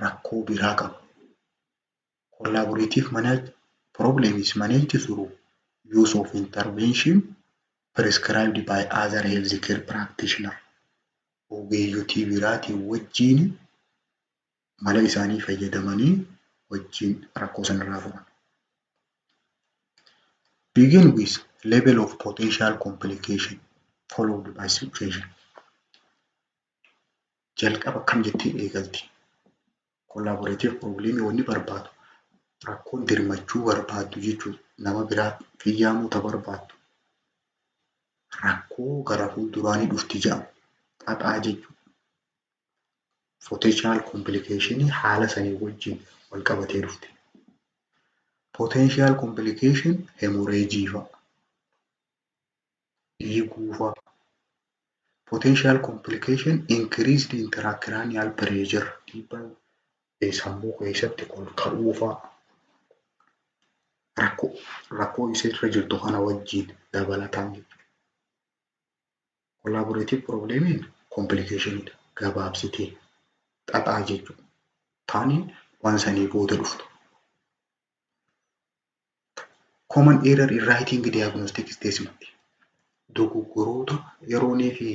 Speaker 1: rakkoo biraa qaba. Collaborative manage problem is managed through use of intervention prescribed by other healthcare practitioner. Ogeeyyotii biraatiin wajjin mala isaanii fayyadamanii wajjin rakkoo sanarraa furan. Begin with level of potential complication followed by situation. Jalqaba akkam jettee eegalti? Collaborative problem wanni barbaadu rakkoon dirmachuu barbaaddu jechuudha. Nama biraa fiyyaamuu ta barbaaddu. Rakkoo gara fuulduraanii dhufti jedhamu xaxaa jechuudha. Potential complication haala sanii wajjin wal qabatee dhufti. Potential complication hemorrhage fa'a. Dhiiguu fa'a. Potential complication increased intracranial pressure dhiibbaan sammuu keessatti ol ka'uu fa'a. Rakkoo rakkoo isirra jirtu kana wajjin dabalataan jechuudha. Collaborative problemiin complicationidha. Gabaabsitee xaxaa jechuudha. Taanii waan sanii booda dhuftu. Common error in writing diagnostic statement. Dogoggoroota yeroonii fi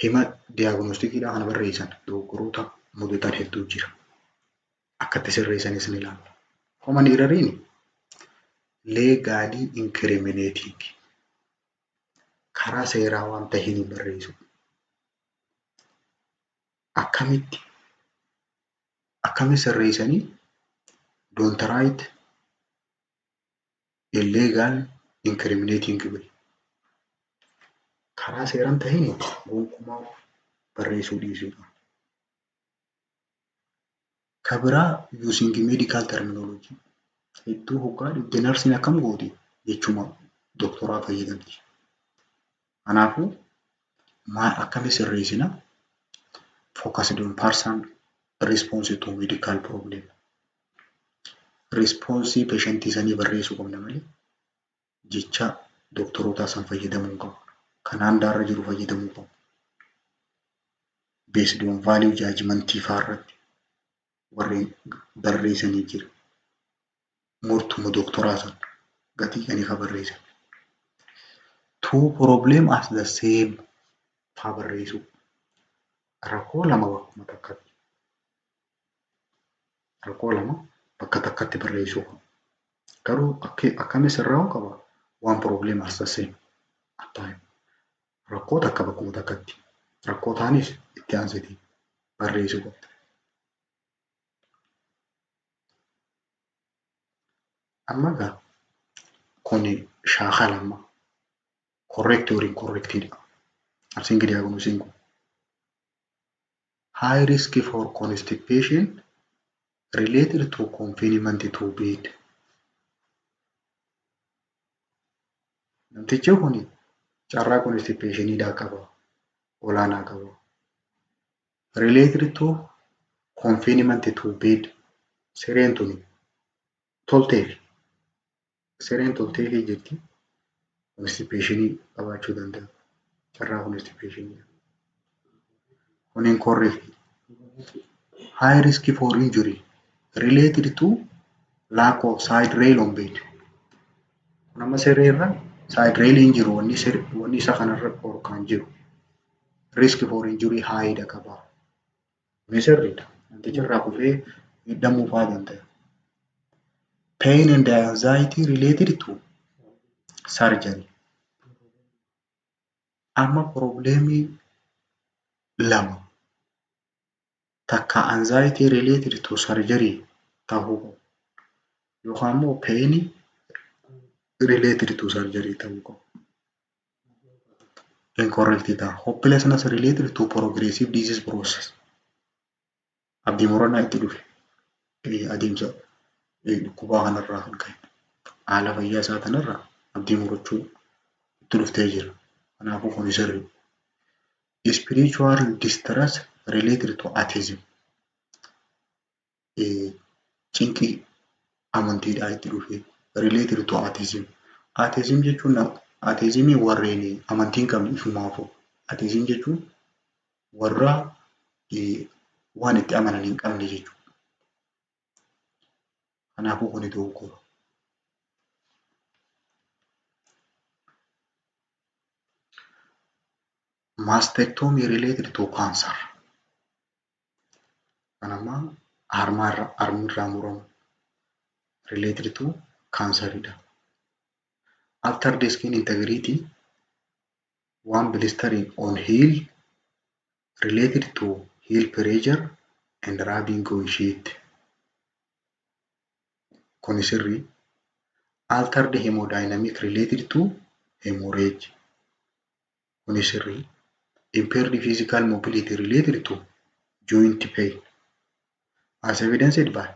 Speaker 1: hima diagnosticiidhaa kana barreessan dogoggoroota mudatan hedduu jira. Akka itti sirreessanis ni ilaalla. Common erroriin legally incriminating, karaa seeraa waan ta'een hin barreessu. Akkamitti akkamitti sirreessanii? Don't write illegal incriminating way. Karaa seeraan ta'een gonkumaa barreessuu dhiisuudha. Ka biraa, using medical terminology. Hedduu hoggaa dhibde narsiin akkam gooti? Jechuma doktoraa fayyadamti. Kanaafuu maal, akkami sirreessina? Focused on person response to medical problem. Response patientii sanii barreessuu qabna malee jecha doktorootaa san fayyadamuu hin qabnu. Kan handaarra jiru fayyadamuu qabna. Based on value judgmentii fa'aa irratti warreen barreessanii jira. Murtuma doktoraa san gatii kan ifa barreessan. Two problem as the same fa'aa barreessuu. Rakkoo lama bakkuma takkatti. Rakkoo lama bakka takkatti barreessuu qaba. Garuu akkami sirraa'uu qaba? One problem as the same at time. Rakkoo takka bakkuma takkatti. Rakkoo taanis itti aansitii barreessuu qabda. Amma egaa kuni shaakala amma correct or incorrect dha. Nursing diagnosis kun. High risk for constipation related to confinement to bed. Namtichi kun carraa constipationiidhaa qaba. Olaanaa qaba. Related to confinement to bed. Sireen tuni tolteefi. Sireen tolteefii jirti. Constipationii qabaachuu danda'a. Carraa constipationii. Kun incorrect. High risk for injury related to lack of side rail on bed. Kun amma siree irra side rail hin jiru, wanni isa kanarra dhorkaan jiru. Risk for injury high dha qaba. Kuni sirriidha. Namtichi irraa kufee miidhamuu fa'aa danda'a. Pain and anxiety related to surgery. Amma problemii lama, takka anxiety related to surgery ta'uu qabu yookaan immoo pain related to surgery ta'uu qabu. Incorrect ta'a. Hopelessness related to progressive disease process. Abdii murannaa itti dhufe adeemsa dhukkubaa kanarraa kan ka'e. Haala fayyaa isaa kanarraa abdii murachuu itti dhuftee jira. Kanaafuu kun sirrii. Spiritual distress related to atheism. Cinqii amantiidhaa itti dhufe related to atheism. Atheism jechuun atheismii warreen amantii hin qabne ifumaafuu. Atheism jechuun warra waan itti amanan hin qabne jechuudha. Kanaafuu kuni dogoggora. Mastectomy related to cancer. Kan ammaa harmarra harmirraa muramu related to canceridha. Altered skin integrity, one blistering on heel related to heel pressure and rubbing on sheet. Kuni sirrii. Altered hemodynamic related to hemorrhage. Kuni sirrii. Impaired physical mobility related to joint pain as evidenced by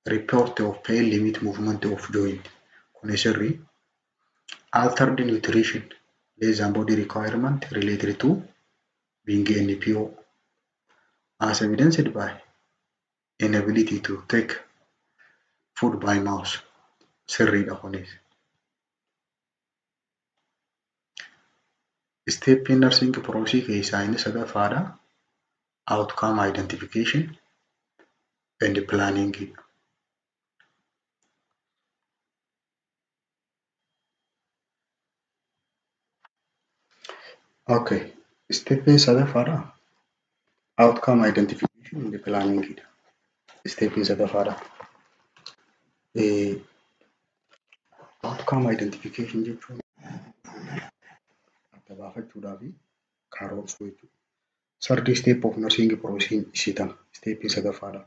Speaker 1: report of pain limit movement of joint. Kuni sirrii. Altered nutrition less than body requirement related to being NPO as evidenced by inability to take food by mouth. Sirriidha kunis. Steppiin nursing process keessaa inni sadaffaadha. Outcome identification and planning. Okay. Steppiin sadaffaadha. Outcome identification and planning. Steppiin sadaffaadha. Outcome identification jechuun adda baafachuudhaa fi karoorsuu jechuudha. Third step of nursing process ishee tana. Steppiin sadaffaadha.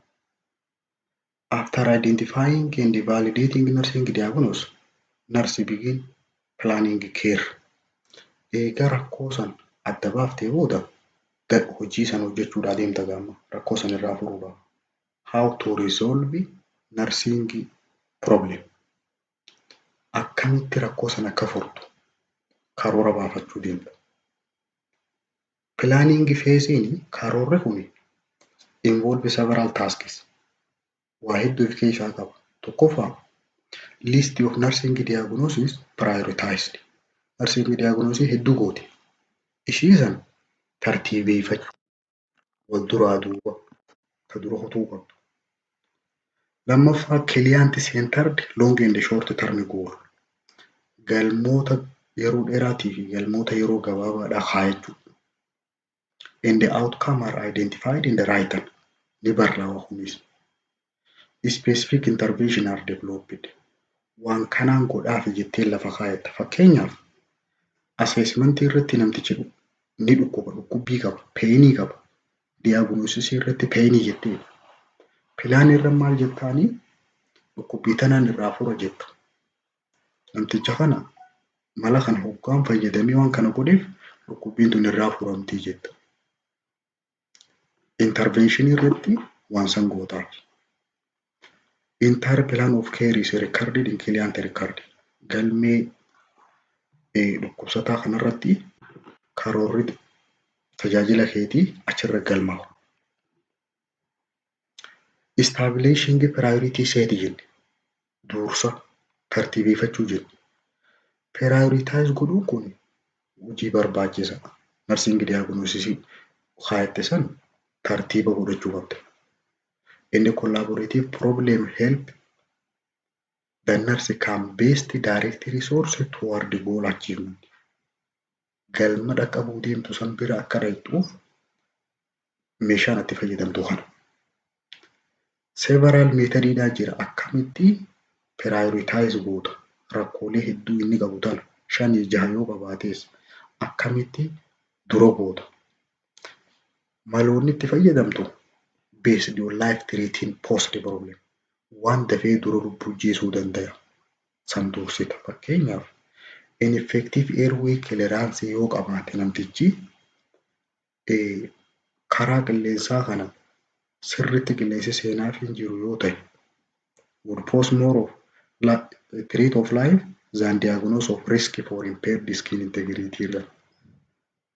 Speaker 1: After identifying and validating nursing diagnosis, nurse begin planning care. Egaa rakkoo san adda baaftee booda hojii san hojjechuudhaa deemta gaama rakkoo san irraa furuudhaaf. How to resolve nursing problem. Akkamitti rakkoo san akka furtu karoora baafachuu deemta. Planning phase karoorri kun involve several tasks. Waa hedduu of keessaa qaba. Tokkoffaa, list of nursing diagnosis prioritized. Nursing diagnosis hedduu gooti. Ishii san tartiibeeffachuu, wal duraa duuba ta dura kutuu qabdu. Lammaffaa, client centered long and short term goal. Galmoota yeroo dheeraatii fi galmoota yeroo gabaabaadhaa kaayachuu. And the outcome are identified in the written. Ni barraa'a kunis. Specific intervention are developed. Waan kanaan godhaaf jettee lafa kaayatta. Fakkeenyaaf, assessmentii irratti namtichi ni dhukkuba, dhukkubbii qaba, painii qaba. Diagnosisii irratti painii jettee. Plan irra maal jettaanii, dhukkubbii tanaan irraa fura jetta. Namticha kana mala kana hoggaan fayyadamee waan kana godheef dhukkubbiin tun irraa furamtii jetta. Interventionii irratti waan san gootaaf. Entire plan of care is recorded in client record. Galmee dhukkubsataa kanarratti karoorri tajaajila keetii achirra galmaa'u. Establishing priority set jenne, dursa tartiibeffachuu jenne. Prioritize godhuun kun hojii barbaachisaadha. Nursing diagnosis kaayatte san tartiiba godhachuu qabda. Inni collaborative problem help the nurse can best direct resource toward goal achievement. Galma dhaqqabuu deemtu san bira akka dhaqxuuf meeshaan itti fayyadamtu kana. Several methodiidhaa jira, akkamitti prioritize goota, rakkoolee hedduu inni qabu tana shanii jaha yoo qabaates akkamitti dura goota. Maloonni itti fayyadamtu based on life threatening post problem, waan dafee dura lubbuu ajjeesuu danda'a san dursita. Fakkeenyaaf, ineffective airway clearance yoo qabaate, namtichi karaa qilleensaa kana sirriitti qilleensi seenaaf hin jiru yoo ta'e, would pose more of threat of life than diagnosis of risk for impaired skin integrity irra.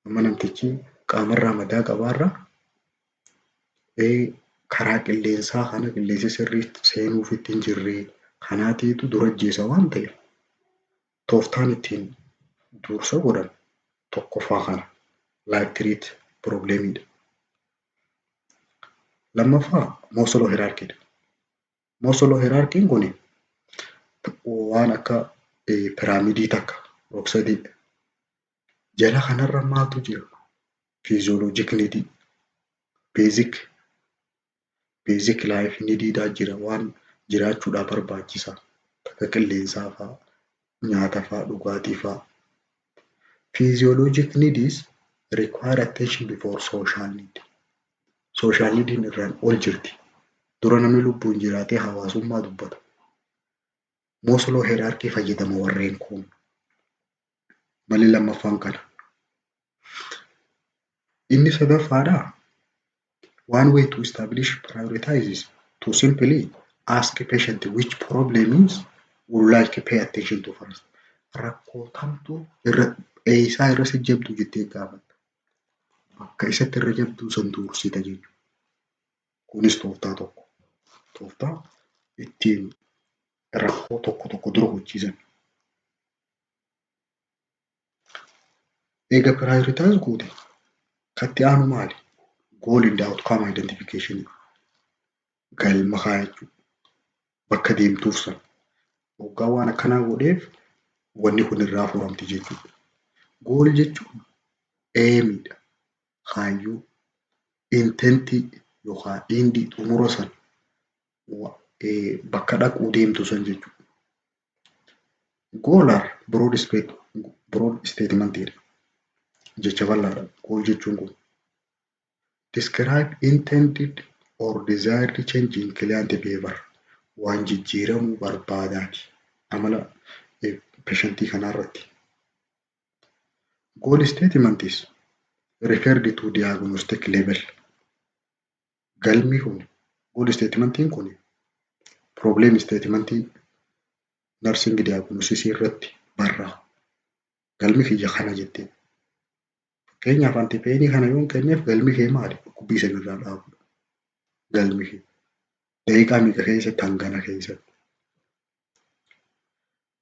Speaker 1: Amma namtichi qaamarraa madaa qabaarra karaa qilleensaa kana qilleensi sirriitti seenuufitti hin jirre kanaatiitu dura ajjeesa waan ta'eef, tooftaan ittiin dursa godhan tokkoffaa kana, life threat problemiidha. Lammaffaa, Maslow hierarchyidha. Maslow hierarchyn kun waan akka piraamidii takka rog-sadii. Jala kanarra maaltu jira? Physiologic need, basic life neediidhaa jira, waan jiraachuudhaaf barbaachisaa akka qilleensaa fa'aa, nyaata fa'aa, dhugaatii fa'aa. Physiologic needs require attention before social need. Social neediin irraan ol jirti. Dura namni lubbuun jiraatee hawaasummaa dubbata. Maslow hierarchy fayyadama warreen kun. Malli lammaffaan kana. Inni sadaffaadhaa, one way to establish prioritize is to simply ask patient which problems would like to pay attention to first. Rakkoo kamtu irra eessaa irra si jabdu jettee gaafatta. Bakka isatti irra jabduu san dursita jechuudha. Kunis tooftaa tokko. Tooftaa ittiin rakkoo tokko tokko dura hojjisan. Eega prioritize goote katti aanu maali? Goal and outcome identification, galma kaayachuu, bakka deemtuuf sana. Hoggaa waan akkanaa godheef wanni kun irraa furamti jechuudha. Goal jechuun aimidha. Kaayyoo, intentii yookaan endii, xumura sana, bakka dhaquu deemtu san jechuudha. Goal are broad statementidha. Jecha bal'aadha goal jechuun kun. Describe intended or desired change in client behavior. Waan jijjiiramuu barbaadaati amala patientii kanarratti. Goal statement is referred to diagnostic level. Galmi kun, goal statementiin kun, problem statementii nursing diagnosis irratti barraa. Galmi kiyya kana jettee. Fakkeenyaaf, antipainii kana yoon kenneef galmi kee maali? Dhukkubbii sanirraa dhaabuudha. Galmi kee. Daqiiqaa meeqa keessatti? Hangana keessatti.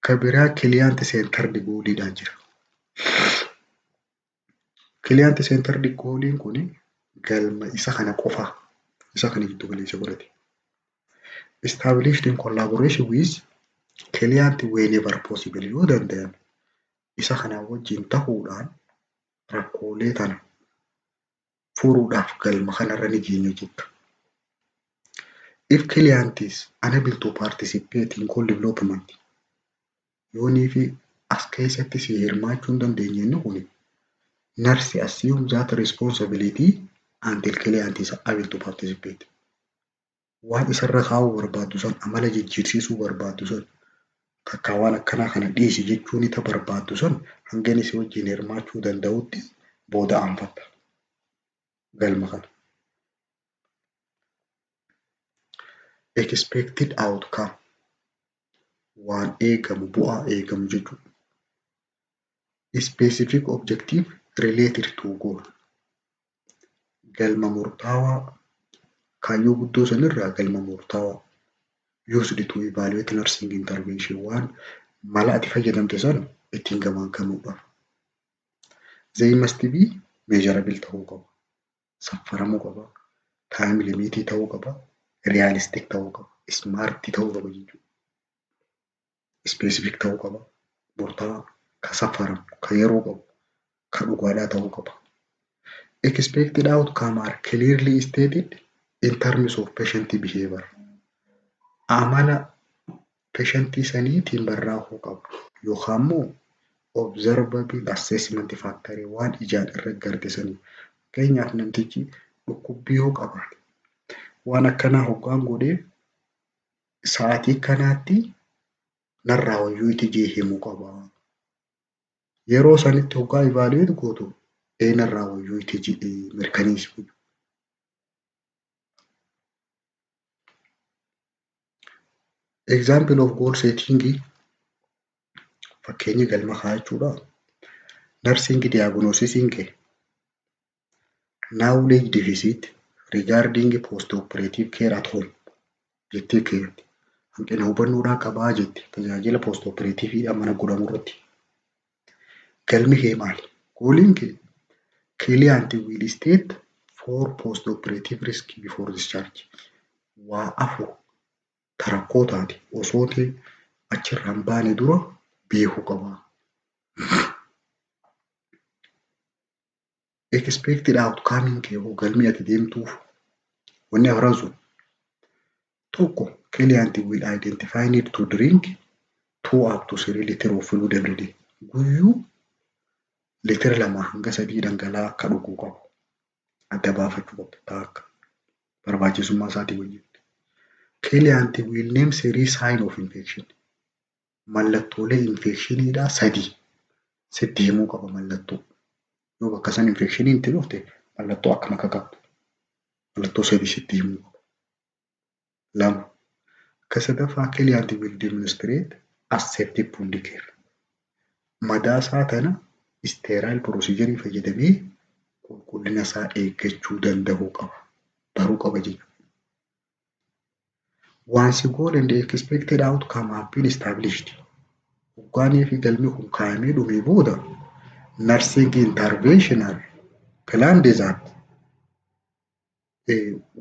Speaker 1: Ka biraa client centered goaliidhaan jira. Client centered goaliin kun galma isa kana qofa, isa kana giddu galeessa godhate. Established in collaboration with client whenever possible, yoo danda'ame isa kana wajjin tahuudhaan rakkoolee tana furuudhaaf galma kanarra ni geenya jetta. If client is unable to participate in goal development, yoonii fi as keessatti si hirmaachuu hin dandeenye inni kun, nurse assume that responsibility until client is able to participate. Waan isarra kaa'uu barbaaddu san, amala jijjiirsiisuu barbaaddu san, takka waan akkanaa kana dhiisi jechuun ita barbaaddu san, hanga inni si wajjin hirmaachuu danda'utti booda aanfatta galma kana. Expected outcome, waan eegamu, bu'aa eegamu jechuudha. Specific objective related to goal. Galma murtaawaa kaayyoo guddoo sanirraa galma murtaawaa used to evaluate nursing intervention, waan mala ati fayyadamte sana ittiin gamaaggamuudhaaf. They must be measurable ta'uu qaba. Saffaramuu qaba. Time limitii ta'uu qaba. Realistic ta'uu qaba. Smart ta'uu qaba jechuudha. Specific ta'uu qaba. Murtaawaa, ka saffaramu, ka yeroo qabu, ka dhugaadhaa ta'uu qaba. Expected outcome are clearly stated in terms of patient behavior. Amala patientii saniitiin barraa'uu qaba. Yookaan immoo observable assessment factor, waan ijaan irra garte sanii. Fakkeenyaaf, namtichi dhukkubbii yoo qabaate, waan akkanaa hoggaan godhee sa'aatii kanaatti narraa wayyuu itti jee himuu qaba. Yeroo sanitti hoggaa evaluate gootu, ee, narraa wayyuu itti jedhee mirkaneessu. Example of goal setting, fakkeenya galma kaa'achuudha. Nursing diagnosisiin kee knowledge deficit regarding post operative care at home jettee keetti. Hanqina hubannoodhaa qabaa jette tajaajila post operativeidhaan mana godhamu irratti. Galmi kee maali? Goaliin kee client will state four post operative risk before discharge. Waa afur tarakkoo taate osoo achirraa hin baane dura beekuu qaba. Expected outcome kee hoo, galmi ati deemtuuf wanni afran sun: tokko, client will identify need to drink 2 up to 3 liter of fluid every day. Guyyuu litira 2 hanga 3 dhangala'aa akka dhuguu qabu adda baafachuu qabda taakka barbaachisummaa isaatii wajjin. Client will name three sign of infection. Mallattoolee infectioniidhaa sadii sitti himuu qaba mallattoo. Yoo bakka san infectioniin itti dhufte mallattoo akkam akka qabdu mallattoo sadii sitti himuu qaba. Lama. Akka sadaffaa, client will demonstrate aseptic wound care. Madaa isaa tana sterile procedure fayyadamee qulqullina isaa eeggachuu danda'uu qaba. Baruu qaba jechuudha. Once goal and expected outcome have been established. Hoggaanii fi galmi kun kaa'amee dhumee booda, nursing interventional plan design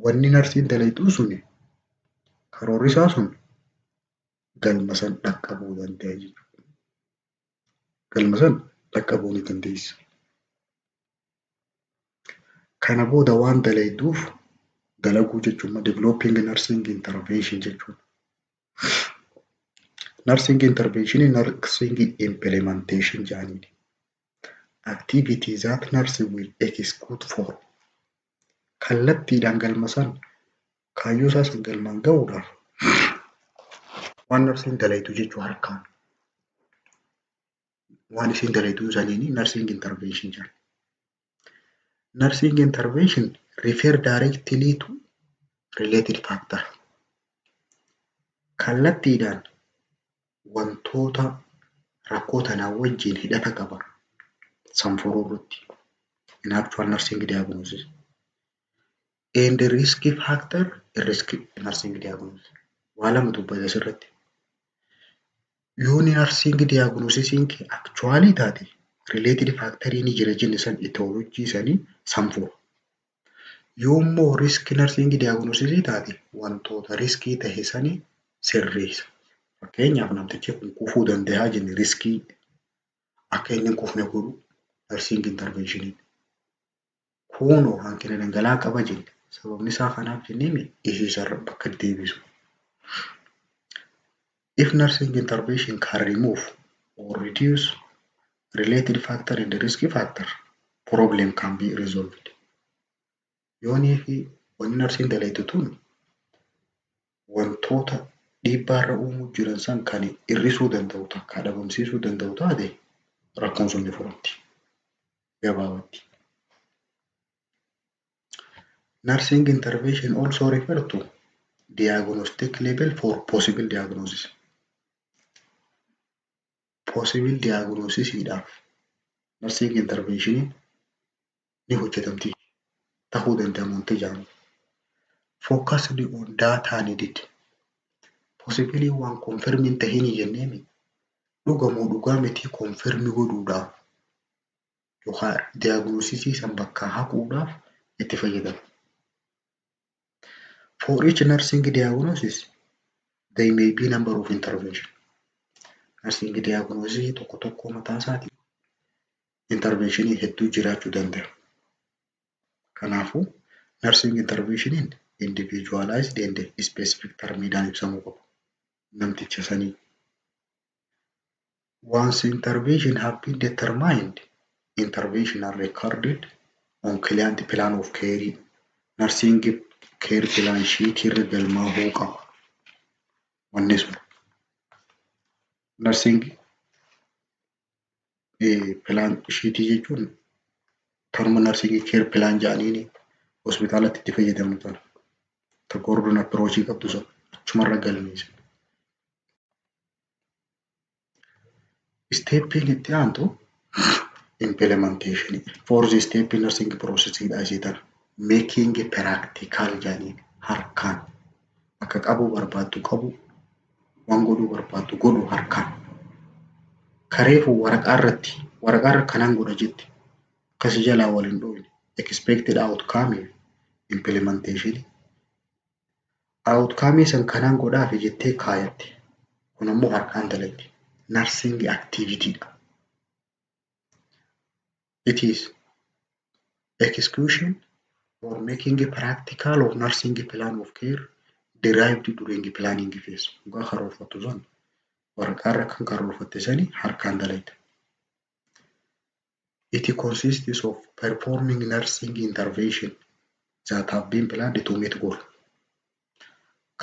Speaker 1: Wanni narsiin dalayxuu suni, karoorri isaa sun galma san dhaqqabuu danda'a jechuudha. Galma san dhaqqabuu ni dandeessa. Kana booda waan dalayxuuf dalaguu jechuun developing nursing intervention jechuudha. Nursing intervention, nursing implementation jedhaniini. Activity that nurse will execute for kallattiidhaan galma san, kaayyoo isaa san galmaan gahuudhaaf waan narsiin dalaytu jechuu, harkaan. Waan isiin dalaytu saniini nursing intervention jedhama. Nursing intervention refer directly to related factor. Kallattiidhaan wantoota rakkoo tanaa wajjin hidhata qaban san furuu irratti in actual nursing diagnosis and the risk factor, risk nursing diagnosis, waa lama dubbata asirratti. Yooni nursing diagnosisiin kee actually taate, related factorii ni jira jenne san, etiology sanii san fura. Yoommoo risk nursing diagnosis taate, wantoota riskii tahe sanii sirreessa. Fakkeenyaaf, namtichi kun kufuu danda'a jenne, riskii akka inni hin kufne godhu nursing intervention. Kunoo hanqina dhangala'aa qaba jenne, sababni isaa kanaaf jennee isiisarra bakka deebisu. If nursing intervention can remove or reduce related factor and risk factor, problem can be resolved. Yoonii fi wanni narsiin dalaytu tun wantoota dhiibbaa irra uumuu jiran san kan hir'isuu danda'u takka dhabamsiisuu danda'u taate, rakkoon sun ni furamti gabaabatti. Nursing intervention also refer to diagnostic level for possible diagnosis. Possible diagnosisiidhaaf nursing interventioniin ni hojjetamti, ta'uu danda'a wanti jedhamu. Focused on data needed. Possibly waan confirm hin tahinii jenneemi, dhugamoo dhugaa mitii confirm godhuudhaaf yookaan diagnosisii san bakka haquudhaaf itti fayyadamu. For each nursing diagnosis, there may be number of intervention. Nursing diagnosis tokko tokko mataa isaatii interventionii hedduu jiraachuu danda'a. Kanaafuu nursing interventioniin individualized and specific termiidhaan ibsamuu qaba. Namticha sanii. Once intervention have been determined, intervention are recorded on client plan of care. Nursing care plan sheet irra galmaa'uu qaba. Wanni sun. Nursing plan sheet jechuun tanuma nursing care plan jedhaniini hospitaalatti itti fayyadamnu tana. Ta Gordon approach qabdu sun achumarra galmeessan. Steppiin itti aantu implementation. Fourth step nursing process dha isii tana. Making practical jedhaniin, harkaan akka qabuu barbaaddu qabu, waan godhuu barbaaddu godhu harkaan. Kareefu waraqaa irratti, waraqaa irra kanaan godha jetti akkasii jalaa wal hin dhoofne, expected outcome, implementation. Outcome san kanaan godhaafi jettee kaayatte. Kun ammoo harkaan dalagdi. Nursing activity dha. It is execution or making a practical of nursing plan of care derived during planning phase. Dhugaa karoorfattu san, waraqaa irra kan karoorfatte sani harkaan dalagda. It consists of performing nursing intervention that have been planned to meet goal.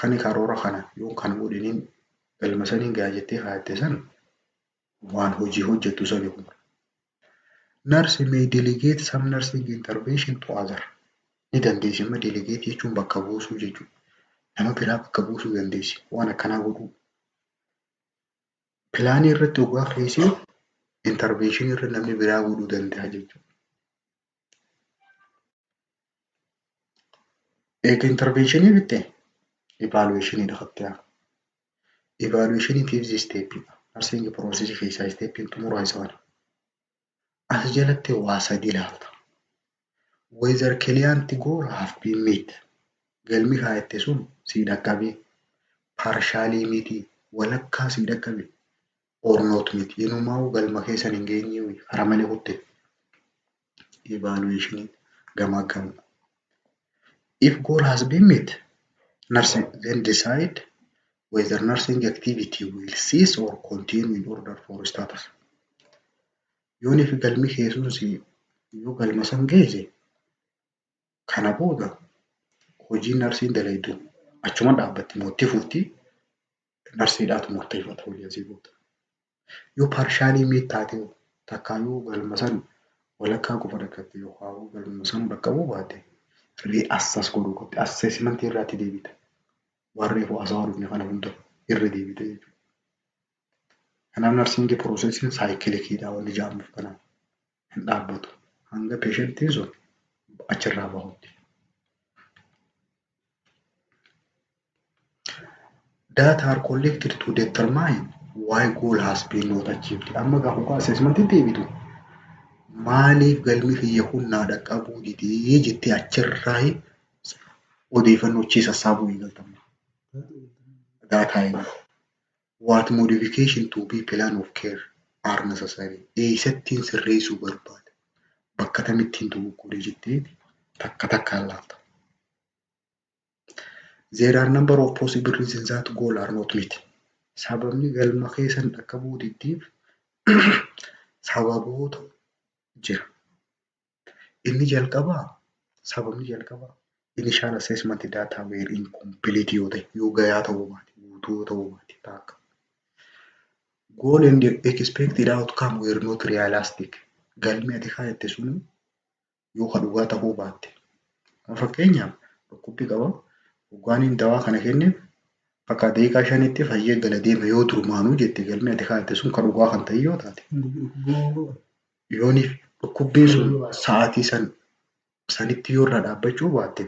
Speaker 1: Kan karoora kana yoo kan godhiniin galma saniin gaha jettee kaayatte san, waan hojii hojjettu sani kun. Nurse may delegate some nursing intervention to other. Ni dandeessi amma, delegate jechuun bakka buusuu jechuudha. Nama biraa bakka buusuu dandeessi waan akkanaa godhuu. Planii irratti ogaa keessee intervention irra namni biraa godhuu danda'a jechuudha. Eega interventionii bitte, evaluationiidha kan itti aanu. Evaluationiin fifth stepidha. Nursing process keessaa steppiin xumuraa isa kana. As jalatti waa sadi ilaalta. Whether client goal have been met. Galmi kaayette sun sii dhaqqabee, partially miti, walakkaa sii dhaqqabe, or not miti. Inumaa galma keessan hin geenye, karaa malee kutte. Evaluation, gamaaggamu. If goal has been met, nurse then decide whether nursing activity will cease or continue in order for status. Yoon if galmi kee sun si yoo galma san geesse, kana booda hojiin narsiin dalaydu achuma dhaabbatti moo itti fufti, narsiidhaatu murteeffata hojii asii booda. Yoo partially meet taate, takkaa yoo galma san walakkaa qofa dhaqqabde yookaan galma san dhaqqabuu baate, reassess godhuu qabdi. Assessmentii irraatti deebita. Waan reefu haasawaa dhufne kana hunda irra deebite jechuudha. Kanaaf nursing processiin cycliciidha wanni jedhamuuf kanaaf hin dhaabbatu. Hanga patientiin sun achirraa bahutti. Data are collected to determine why goal has been not achieved. Amma gaafa hoggaa assessmentiin deebitu, maaliif galmi kiyya kun naa dhaqqabuu didee jettee achirraa odeeffannoo achii sassaabuu eegalta. Data eegalta. What modification to be plan of care are necessary? Eessattiin sirreessuu barbaada? Bakka kamittiin dogoggore jettee takka takkaan laalta. There are number of possible reasons that goal are not met. Sababni galma keessan dhaqqabuu diddeef sababoota jira. Inni jalqabaa, sababni jalqabaa, initial assessment data were incomplete yoo ta'e, yoo gayaa ta'uu baate, guutuu yoo ta'uu baate takka. Goal and expected outcome were not realistic. Galmi ati kaayatte sun yoo ka dhugaa ta'uu baatte. Fakkeenyaaf, dhukkubbii qaba. Hoggaan dawaa kana kenneef bakka daqiiqaa 5tti fayyee gala deema yoo durumaanuu jette, galmi ati kaayatte sun ka dhugaa kan ta'e yoo taate. Yooniif dhukkubbiin sun sa'aatii san sanitti yoo irraa dhaabbachuu baatte,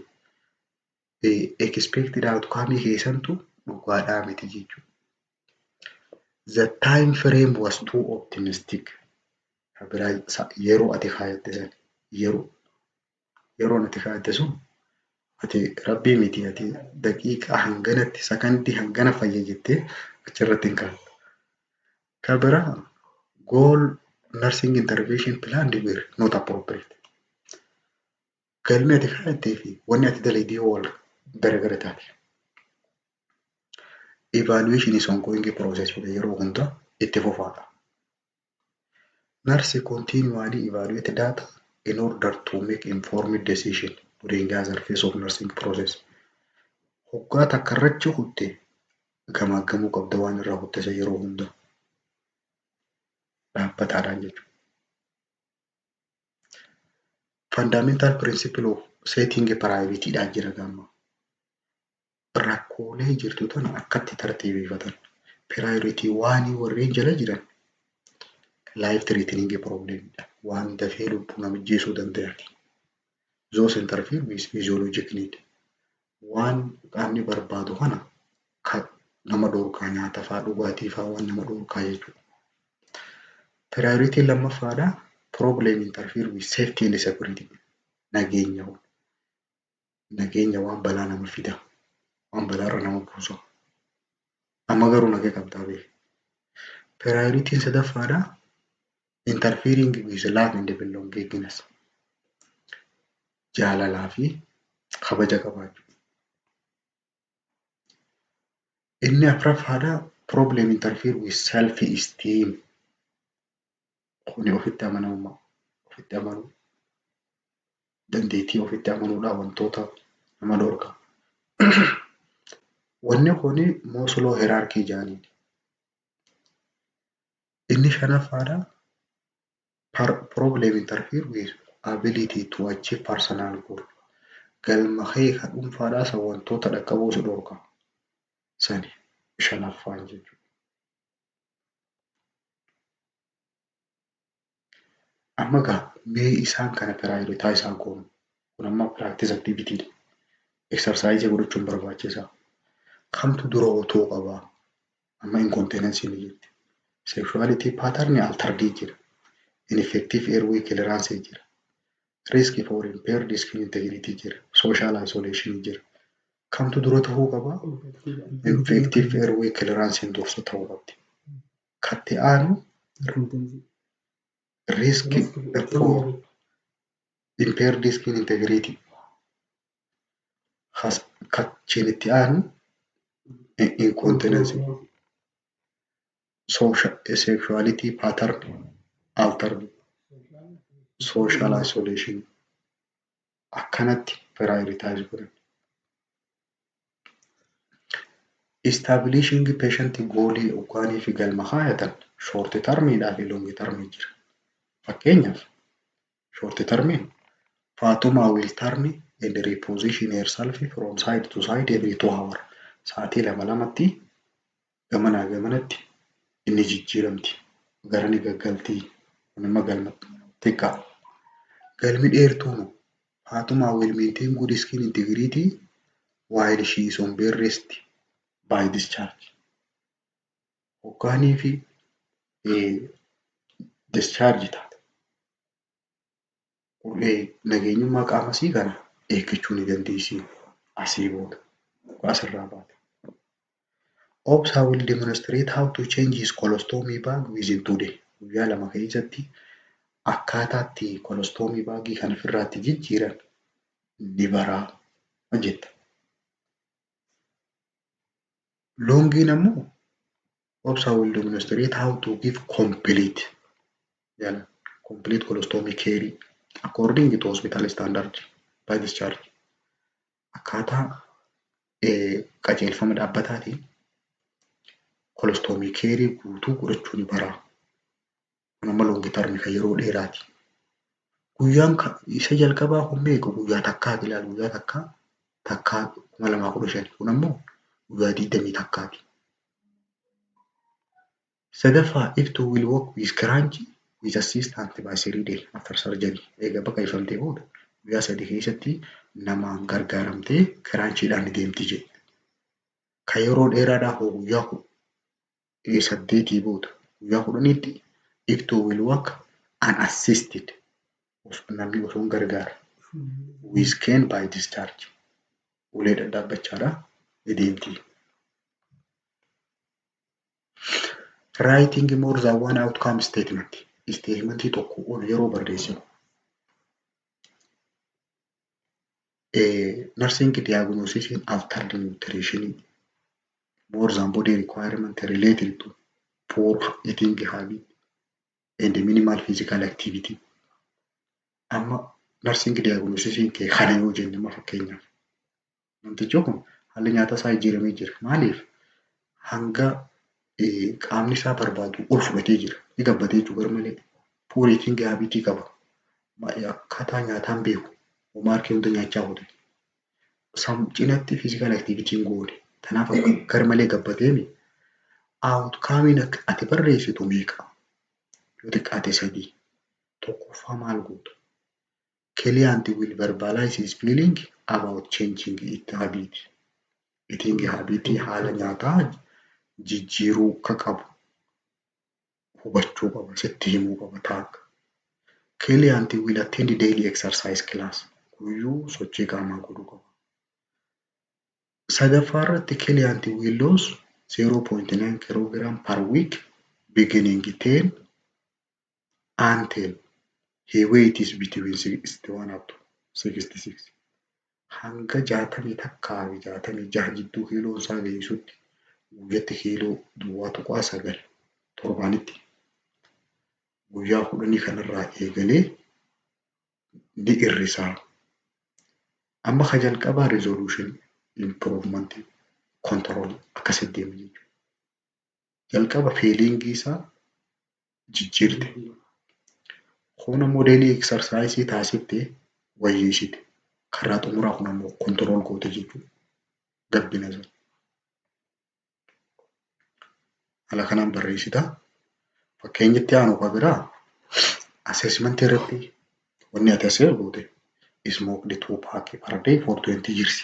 Speaker 1: expected outcome keessantu dhugaadhaa miti jechuudha. The time frame was too optimistic. Biraa yeroo ati kaayatte san, yeroon ati kaayatte sun, ati rabbii miti, ati daqiiqaa hanganatti, sakandii hangana fayya jettee achirratti hin kaa'attu. Ka biraa, goal nursing intervention plan were not appropriate. Galmi ati kaayattee fi wanni ati dalagde yoo wal garagara taate. Evaluation is ongoing process, yeroo hunda itti fufaadha. Nurse continually evaluate data in order to make informed decision during other phase of nursing process. Hoggaa takka irratti kutte gamaaggamuu qabda waan irraa kutte san yeroo hunda dhaabbataadhaan jechuudha. Fundamental principle of setting priority dhaan jira gamma. Rakkoolee jirtu tana akkatti tartiibeffatan. Priority waanii warreen jala jiran life threatening problem dha. Waan dafee lubbuu nama ajjeesuu danda'ani. Those interfere with physiologic need. Waan qaamni barbaadu kana kan nama dhorkaa, nyaata fa'aa, dhugaatii fa'aa waan nama dhorkaa jechuudha. Priority lammaffaadha. Problem interfere with safety and security. Nageenya. Nageenya waan balaa nama fida. Waan balaarra nama buusa. Amma garuu nagee qabdaa beeki. Priorityn sadaffaadha. Interfering with love and belongingness. Jaalalaa fi kabaja qabaachuu. Inni afuraffaadha. Problem interfere with self esteem. Kuni ofitti amanamummaa. Ofitti amanuu. Dandeettii ofitti amanuudhaa wantoota nama dhorka. Wanni kuni Maslow hierarchy jedhaniin. Inni shanaffaadha. Problem interfere with ability to achieve personal goal. Galma kee kan dhuunfaadhaa san wantoota dhaqqabuu si dhorka. Sani shanaffaan jechuudha. Amma gaa mee isaan kana prioritize isaan goonu. Kun amma practice activity dha. Exercise godhachuun barbaachisaa. Kamtu dura otoo qabaa? Amma incontinence ni jirti. Sexuality pattern altered jira. Ineffective airway clearance jira. Risk for impaired skin integrity jira. Social isolation jira. Kamtu dura ta'uu qaba? Effective airway clearance dursa ta'uu qabdi. Katti aanu risk for impaired skin integrity. Kachiin itti aanu incontinence. Social sexuality pattern altered, social isolation, akkanatti prioritize godhan. Establishing patient goalii yookaanii fi galma kaayatan short termiidhaa fi long termii jira. Fakkeenyaaf, short termiin Faatuma will turn and reposition herself from side to side every 2 hour. Sa'aatii lama lamatti gamanaa gamanatti inni jijjiiramti. Gara ni gaggaltii. Kun amma galma xiqqaa. Galmi dheertuun Faatuma will maintain good skin integrity while she is on bed rest by discharge. Hoggaanii fi discharge taate nageenyummaa qaama isii kana eeggachuu ni dandeessi asii booda asirraa baate. Obsa will demonstrate how to change his colostomy bag within 2 days. Guyyaa 2 keessatti akkaataa itti colostomy bagii kana ofirraa itti jijjiiran ni baraa jetta. Longiin ammoo Obsa will demonstrate how to give complete jala complete colostomy care according to hospital standard by discharge. Akkaataa qajeelfama dhaabbataatiin colostomy care guutuu godhachuu ni baraa. Kun amma long term kan yeroo dheeraati. Guyyaan isa jalqabaa kun meeqa? Guyyaa takkaati ilaali, guyyaa takkaa takkaa 2015, kun ammoo guyyaa 21ti. Sadaffaa, if to will walk with crutch with assistant by 3 day after surgery. Eega baqaqfamtee booda guyyaa 3 keessatti namaan gargaaramtee crutchiidhaan ni deemti jedhe. Kan yeroo dheeraadhaaf hoo guyyaa 8 booda guyyaa 10tti if to will walk unassisted, namni osoo hin gargaarre, with cane by discharge, ulee dhadhaabbachaadha ni deemti. Writing more than one outcome statement. Statementii tokko ol yeroo barreessinu. Nursing diagnosis altered nutrition, more than body requirement related to poor eating habit and minimal physical activity. Amma nursing diagnosis kee kana yoo jenne, amma fakkeenyaaf namtichi kun haalli nyaata isaa jijjiiramee jira. Maaliif? Hanga qaamni isaa barbaadu ol fudhatee jira. Ni gabbatee jechuudha garmalee. Poor eating habit qaba. Akkaataa nyaataan beeku. Homaa harkee hunda nyaachaa oole. San cinatti physical activity hin goone. Kanaaf garmalee gabbateemi. Outcome ati barreessitu meeqa? Yoo xiqqaate sadii. Tokkoffaa maal goota? Client will verbalize his feeling about changing eating habit. Eating habit, haala nyaataa jijjiiruu akka qabu hubachuu qaba, sitti himuu qaba taakka. Client will attend daily exercise class. Guyyuu sochii qaamaa godhuu qaba. Sadaffaa irratti client will lose 0.9 kilogram per week beginning 10 until he weight is between 61 up to 66. Hanga 61 fi 66 jidduu kiiloon isaa geessutti guyyatti kiiloo 0.9 torbaanitti guyyaa 10 kanarraa eegalee ni hir'isaa. Amma ka jalqabaa resolution, improvement, control akkasitti deema jechuudha. Jalqaba feelingii isaa jijjiirte. Kun ammoo daily exercise taasiftee wayyeessite. Karaa xumuraa kun ammoo control goote jechuudha. Gabbina sana. Haala kanaan barreessita. Fakkeenyatti aanu kan biraa assessment irratti wanni ati assess goote smoked two pack per day for 20 years.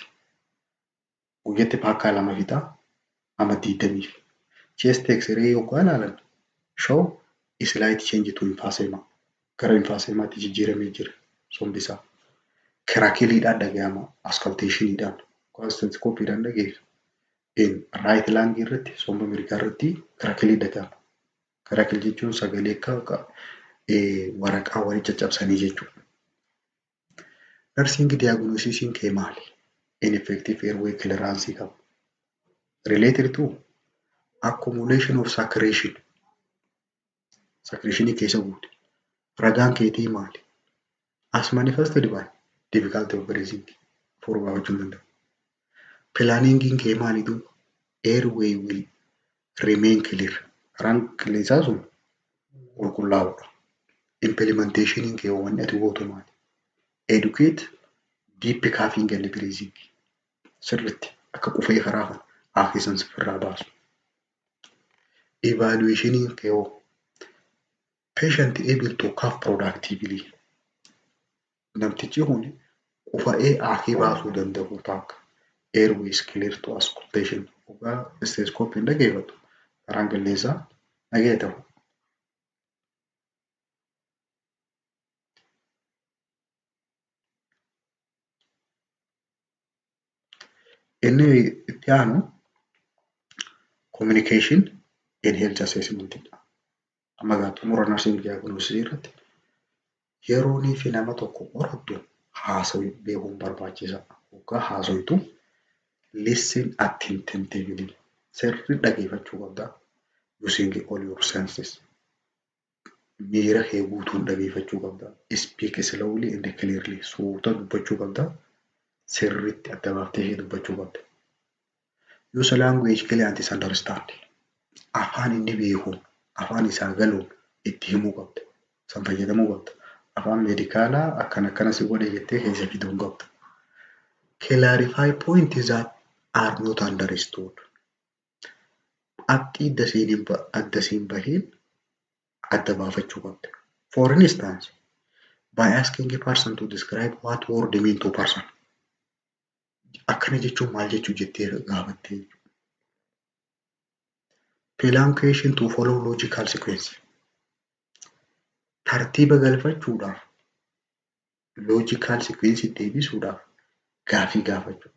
Speaker 1: Guyyatti paakkaa lama fixaa amma 20. Chest x-ray yoggaa ilaalan show slight change to emphysema. Gara emphysemaatti jijjiiramee jira. Sombi isaa. Crackleiidhaan dhagahama auscultationiidhaan. Stethoscopeiidhaan dhageessu. Right lung irratti, somba mirgaa irratti crackleii dhagahama. Crackle jechuun sagalee akka waraqaa wayii caccabsanii jechuudha. Nursing diagnosisiin kee maali? Ineffective airway clearance qaba. Related to accumulation of secretion. Secretionii keessa guute. Ragaan keetii maali? As manifested by difficulty of breathing. Hafuura baafachuu hin danda'u. Planningiin kee maali duuba? Airway will remain clear. Karaan qilleensaa sun qulqullaa'uudha. Implementationiin kee wanni ati gootu maali? Educate deep coughing and breathing. Sirriitti akka qufee karaa kana aakisan sirraa baasu. Evaluationiin kee hoo? Patient able to cough productively. Namtichi kun qufa'ee aakii baasuu danda'u ta'a. Airways clear to auscultation. Dhugaa stethoscope dhageeffatu karaan qilleensaa nagaya ta'u. Inni itti aanu communication in health assessment dha. Amma egaa xumura nursing diagnosis irratti yeroonii fi nama tokko qorattu haasawuu beekuun barbaachisaadha. Hoggaa haasoytu listen attentively, sirrii dhageeffachuu qabda. Using all your senses. Miira kee guutuun dhageeffachuu qabda. Speak slowly and clearly. Suuta dubbachuu qabda. Sirriitti adda baaftee dubbachuu qabda. Use language client is understand. Afaan inni beekuun, afaan isaa galuun itti himuu qabda. San fayyadamuu qabda. Afaan medicalaa akkana akkana si godhe jettee keessa fiduu hin qabdu. Clarify points that are not understood. Qabxii adda siin bahiin adda baafachuu qabda. For instance, by asking a person to describe what word mean to person. Akkana jechuun maal jechuu jettee gaafattee jechuudha. Plan question to follow logical sequence. Tartiiba galfachuudhaaf, logical sequence deebisuudhaaf gaafii gaafachuu.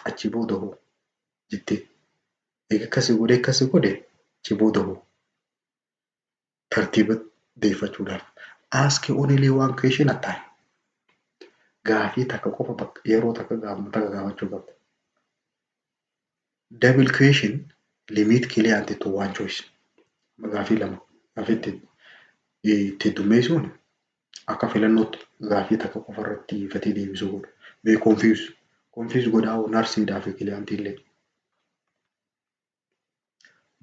Speaker 1: Achi booda hoo jettee, eega akkasii godhe akkasii godhe, achi booda hoo, tartiiba deeffachuudhaaf. Ask only one question at time. Gaafii takka qofa yeroo takka gaafuma takka gaafachuu qabda. Double question limit client to one choice. Gaafii lama gaafii itti itti heddummeessuun akka filannootti gaafii takka qofa irratti xiyyeeffatee deebisuu godha. May confuse. Confuse godhaa nursiidhaa fi clientii illee.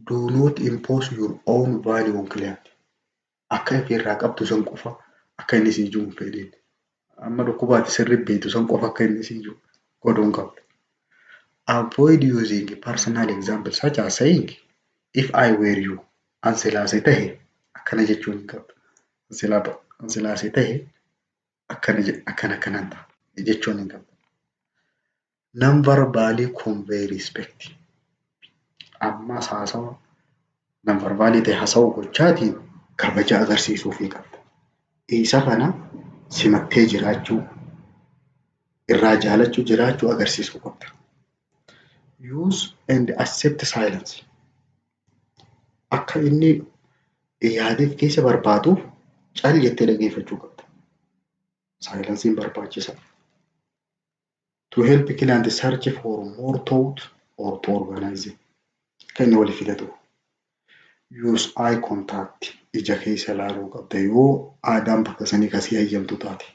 Speaker 1: Do not impose your own value on client. Akka ofirraa qabdu san qofa akka inni sii jiru hin fedhin. Amma dhukkubaati sirri beektu san qofa akka inni sii jiru godhuu hin qabdu. Avoid using personal example such as saying, "If I were you," an silaase tahe akkana jechuun hin qabdu. An silaase tahe akkana akkana akkanaan ta'a jechuun hin qabdu. Non-verbally convey respect. Ammas haasawa non-verbally ta'e, haasawa gochaatiin kabaja agarsiisuufii qabda. Isa kana simattee jiraachuu, irraa jaalachuu jiraachuu agarsiisuu qabda. Use and accept silence. Akka inni yaadeef keessa barbaaduuf cal jettee dhageeffachuu qabda. Silenceiin barbaachisaadha. To help client search for more thought or to organize it. Akka inni walii filatu. Use eye contact. Ija keessa ilaaluu qabda yoo aadaan bakka sanii kasii hayyamtu taate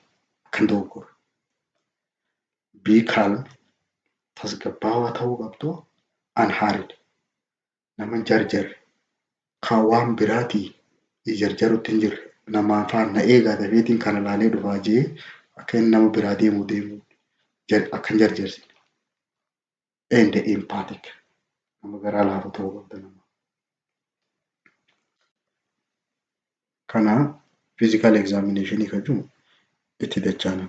Speaker 1: akka hin dogoggorre. Be calm. Tasgabbaawaa ta'uu qabdu. Unhurried. Nama hin jarjarre. Kan waan biraatii jarjarutti hin jirre. Namaan faan na eegaa, dafeetiin kana ilaalee dhufaa jee akka inni nama biraa deemu deemu akka hin jarjarsine. And empathic. Nama garaa laafu ta'uu qabda nama. Kana physical examination kan jiru itti dachaana.